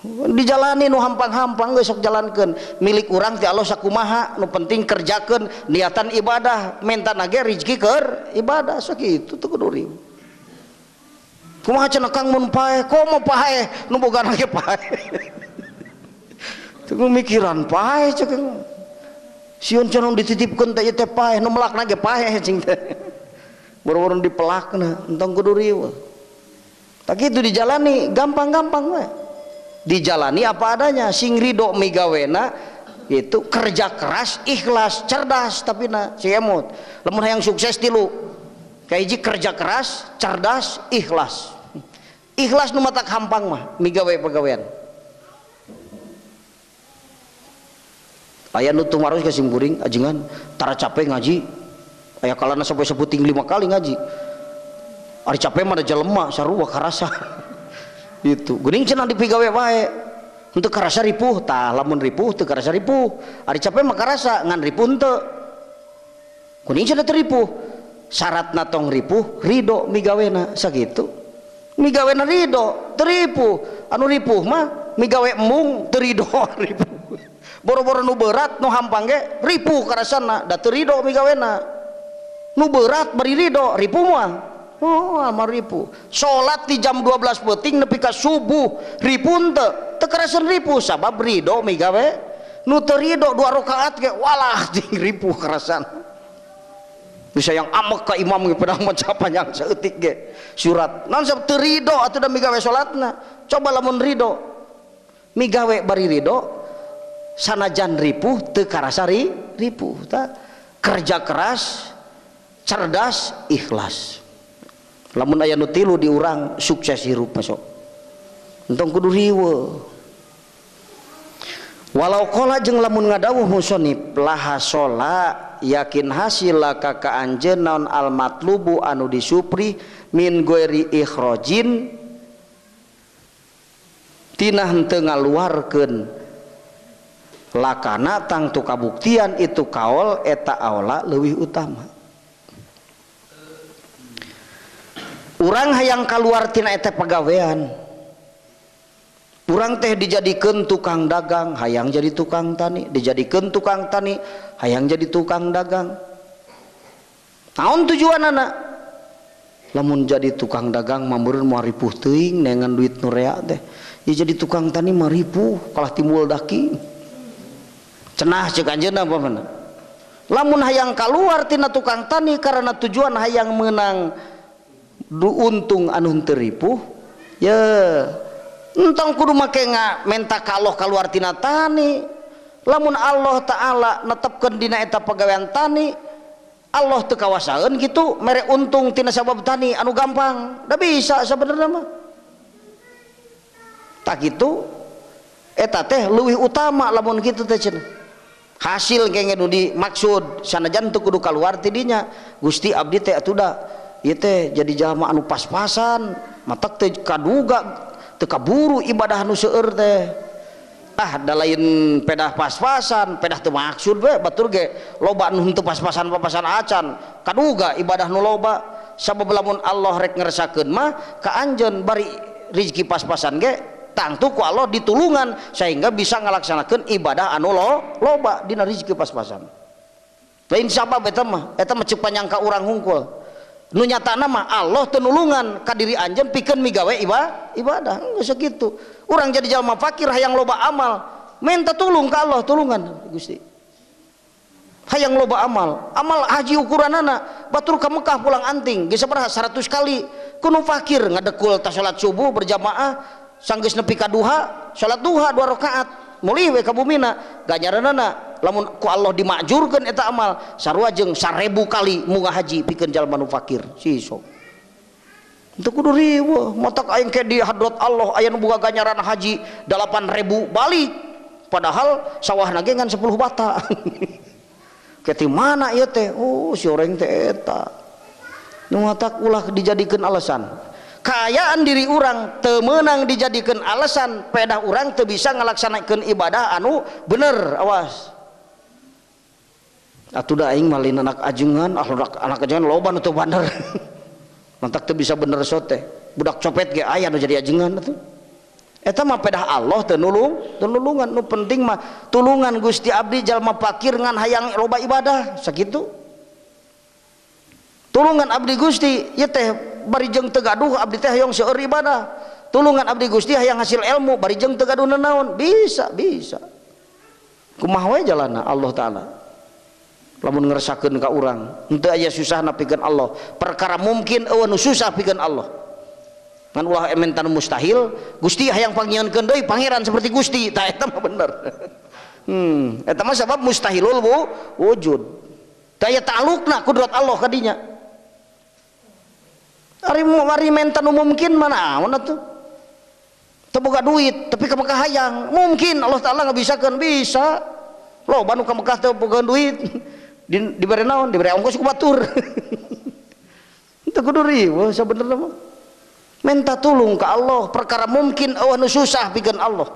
Dijalani nu hampang-hampang geus sok jalankeun. Milik urang ti Allah sakumaha, nu penting kerjakeun niatan ibadah, mentana ge rezeki keur ibadah sakitu teu kudu riweuh. Kumaha cenah Kang mun paeh, komo paeh, nu boga ge paeh. Teu mikiran paeh cek. Sieun cenah dititipkeun teh ieu teh paeh, nu melakna ge paeh cing teh. Boro-boro dipelakna, entong kudu riweuh. Tak kitu dijalani gampang-gampang we. Dijalani apa adanya, sing ridho migawena itu kerja keras, ikhlas, cerdas tapi na si emut. Lamun hayang sukses tilu. Kahiji kerja keras, cerdas, ikhlas. Ikhlas nu matak hampang mah migawe pagawean. Aya nu tumaros ka simkuring ajengan tara capek ngaji. Aya kalana sampai seputing 5 kali ngaji. Ari capek mah da jelema sarua karasa. Itu geuning cenah dipigawe wae. Henteu karasa ripuh, tah lamun ripuh teu karasa ripuh. Ari capek mah karasa ngan ripuh henteu. Kuning cenah teu ripuh. Syaratna tong ripuh, ridho migawena sakitu. Migawena ridho, teu ripuh. Anu ripuh mah migawe embung teu ridho ripuh. Boro-boro nu berat nu hampang ge ripuh karasana da teu ridho migawena. Nu berat bari ridho, ripuh mah. Oh, amar ripuh. Salat di jam 12 peuting nepi ka subuh, ripuh henteu. Teu karasan ripuh sabab ridho migawe. Nu teu ridho 2 rakaat ge walah ting ripuh karasan. Bisa yang amek ka imam ge pedah maca panjang saeutik ge surat. Naon sabab teu ridho atuh da migawe salatna. Coba lamun ridho. Migawe bari ridho sanajan ripuh teu karasa ripuh ta. Kerja keras, cerdas, ikhlas. Lamun aya nu tilu di urang sukses hirup masuk. Entong kudu riweuh. Walau qala jeung lamun ngadawuh musonib laha sola yakin hasil laka ka anjeun naon al matlubu anu disupri min ghairi ikhrajin tina henteu ngaluarkeun lakana tangtu kabuktian itu kaol eta aola leuwih utama. Urang hayang kaluar tina eta pagawean. Urang teh dijadikeun tukang dagang, hayang jadi tukang tani, dijadikeun tukang tani, hayang jadi tukang dagang. Naon tujuanana? Lamun jadi tukang dagang mah meureun moal ripuh teuing neangan duit nu rea teh. Ya jadi tukang tani mah ripuh kalah timbul daki. Cenah ceuk anjeunna apa mana? Lamun hayang kaluar tina tukang tani karena tujuan hayang meunang du untung anu henteu ripuh, ya entong kudu make menta ka Allah kaluar tina tani. Lamun Allah Ta'ala netepkeun dina eta pagawean tani, Allah teu kawasaeun kitu mere untung tina sabab tani anu gampang. Da bisa sabenerna mah. Tak kitu eta teh leuwih utama lamun kitu teh cenah. Hasil kenge nu dimaksud sanajan teu kudu kaluar ti dinya. Gusti abdi teh atuh da ieu teh jadi jalma anu pas-pasan, matak teu kaduga teu kaburu ibadah nu seueur teh. Ah da lain pedah pas-pasan, pedah teu maksud we batur ge loba nu henteu pas-pasan-papasan acan, kaduga ibadah nu loba. Sabab lamun Allah rek ngersakeun mah ka anjeun bari rezeki pas-pasan ge tangtu ku Allah ditulungan sehingga bisa ngalaksanakeun ibadah anu loba dina rezeki pas-pasan. Lain sabab eta mah ceuk panyangka urang hungkul. Nu nyatana mah Allah teu nulungan ka diri anjeun pikeun migawe ibadah. Geus sakitu. Urang jadi jalma fakir hayang loba amal, minta tulung ka Allah, tulungan Gusti. Hayang loba amal, amal haji ukuranana batur ka Mekah pulang anting geus sabaraha 100 kali. Kuno fakir ngadekul ta salat subuh berjamaah sanggeus nepi ka duha, salat duha 2 rakaat, mulih we ka bumina, ganjaranana lamun ku Allah dimakjurkeun eta amal sarua jeung 1000 kali munggah haji pikeun jalma nu fakir. Siso. Teu kudu riweuh, matak aing ke di hadrat Allah aya nu boga ganjaran haji 8000 balik, padahal sawahna ge ngan 10 bata. Ke mana ieu teh? Oh, si oreng teh eta. Nu matak ulah dijadikeun alasan. Kaayaan diri urang teu meunang dijadikeun alasan pedah urang teu bisa ngalaksanakeun ibadah anu bener, awas. Atuh da aing mah lain anak ajengan, anak ajengan loba nu teu bener. Mantak teu bisa bener sote. Budak copet ge aya nu jadi ajengan atuh. Eta mah pedah Allah teu nulung, teu nulungan. Nu penting mah tulungan Gusti abdi jalma fakir ngan hayang loba ibadah sakitu. Tulungan abdi Gusti ieu teh bari jeung teu gaduh abdi teh hayang seueur ibadah. Tulungan abdi Gusti hayang hasil ilmu bari jeung teu gaduh nanaon. Bisa, bisa. Kumaha we jalanna Allah taala. Lamun ngeresakeun ka urang, henteu aya susahna pikeun Allah. Perkara mungkin eueuh nu susah pikeun Allah. Ngan ulah ementan mustahil, Gusti hayang pangnyieunkeun deui pangeran seperti Gusti, tah eta mah bener. Eta mah sabab mustahilul wujud. Tah aya ta'alluqna kudrat Allah ka dinya. Ari mentan mungkin mana naon atuh? Teu boga duit tapi ka Mekah hayang, mungkin Allah taala ngabisakeun, bisa. Loba nu ka Mekah teu boga duit, dibere naon? Dibere ongkos ku batur. Teu kudu riweuh sabenerna mah. Minta tulung ke Allah, perkara mungkin eueuh nu susah pikeun Allah.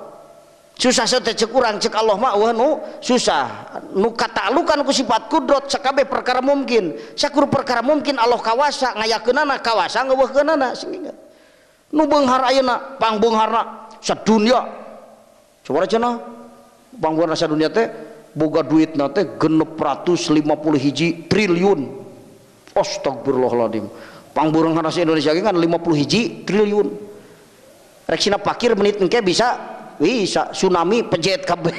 Susah teh ceuk urang, ceuk Allah mah eueuh nu susah. Nu katalukan ku sifat kudrat sakabeh perkara mungkin. Sakur perkara mungkin Allah kawasa ngayakeunana, kawasa ngeuweuhkeunana, sing ingat. Nu beunghar ayeuna, pangbeungharna sadunya. Coba cenah pangbeungharna sadunya teh boga duitna teh 651 triliun. Astagfirullahaladzim. Pangbeungharna Indonesia ge kan 51 triliun. Reksina pakir menit engke bisa tsunami pejet kabeh.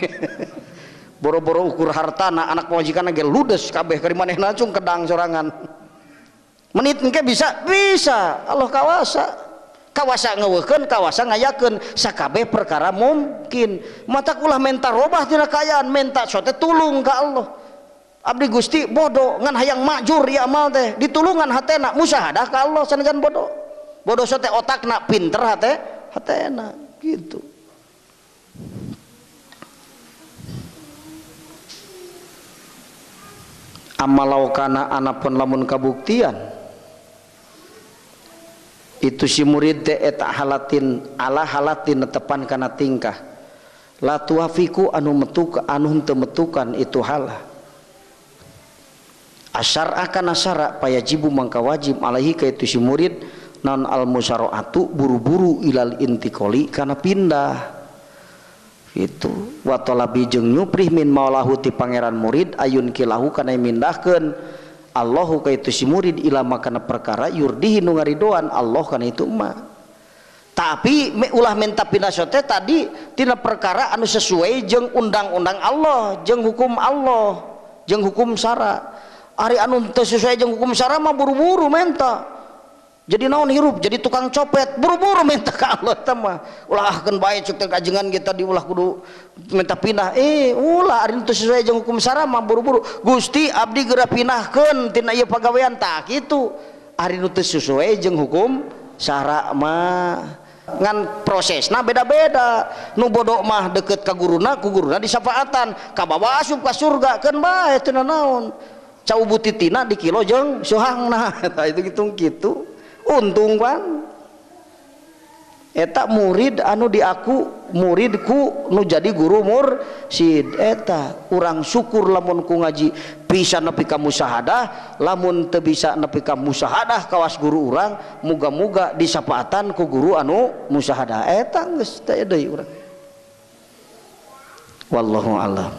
Boro-boro ukur hartana anak pamajikan ge ludes kabeh ka manehna cung kedang sorangan. Menit engke bisa Allah kawasa. Kawasa ngeuweuhkeun, kawasa ngayakeun sakabeh perkara mungkin. Matak ulah menta robah tina kaayaan, menta sote tulung ka Allah. Abdi Gusti bodoh ngan hayang makjur ya amal teh ditulungan hatena musyahadah ka Allah sanajan bodoh. Bodoh sote otakna pinter hatena gitu. Amalau kana anapun lamun kabuktian itu si murid teh eta halatin ala halatin netepan kana tingkah la tuafiku anu metuk anu henteu metukan itu halah asyar akan asyara payajibu mangka wajib alaihi ka itu si murid non al musyaroatu buru-buru ilal intikoli kana pindah itu watolabi jeung nyuprih min maulahu ti pangeran murid ayun kilahu kana mindahkeun Allahu ka itu si murid ilama kana perkara yurdihi nu ngaridoan Allah kana itu mah. Tapi ulah minta pindah sote tadi tina perkara anu sesuai jeung undang-undang Allah, jeung hukum Allah, jeung hukum syara. Ari anu teu sesuai jeung hukum syara mah buru-buru menta. Jadi naon hirup, jadi tukang copet, buru-buru minta ka Allah teh mah. Ulah ahkeun bae ceuk teh kajengan ge tadi ulah kudu minta pindah. Ulah ari teu sesuai jeung hukum syara mah buru-buru. Gusti abdi geura pinahkeun tina ieu pagawean tah kitu. Ari nu teu sesuai jeung hukum syara mah ngan prosesna beda-beda. Nu bodoh mah deket ka guruna, ku guruna disafaatan, kabawa asup ka surga keun bae teu naon. Cau butitina di kilo jeung suhangna. Tah itu hitung kitu. Untung kan eta murid anu diaku muridku nu jadi guru mursyid eta urang syukur lamun ku ngaji bisa nepi ka musyahadah, lamun teu bisa nepi ka musyahadah kawas guru urang muga-muga disapaatan ku guru anu musyahadah eta geus teu deui urang. Wallahu a'lam.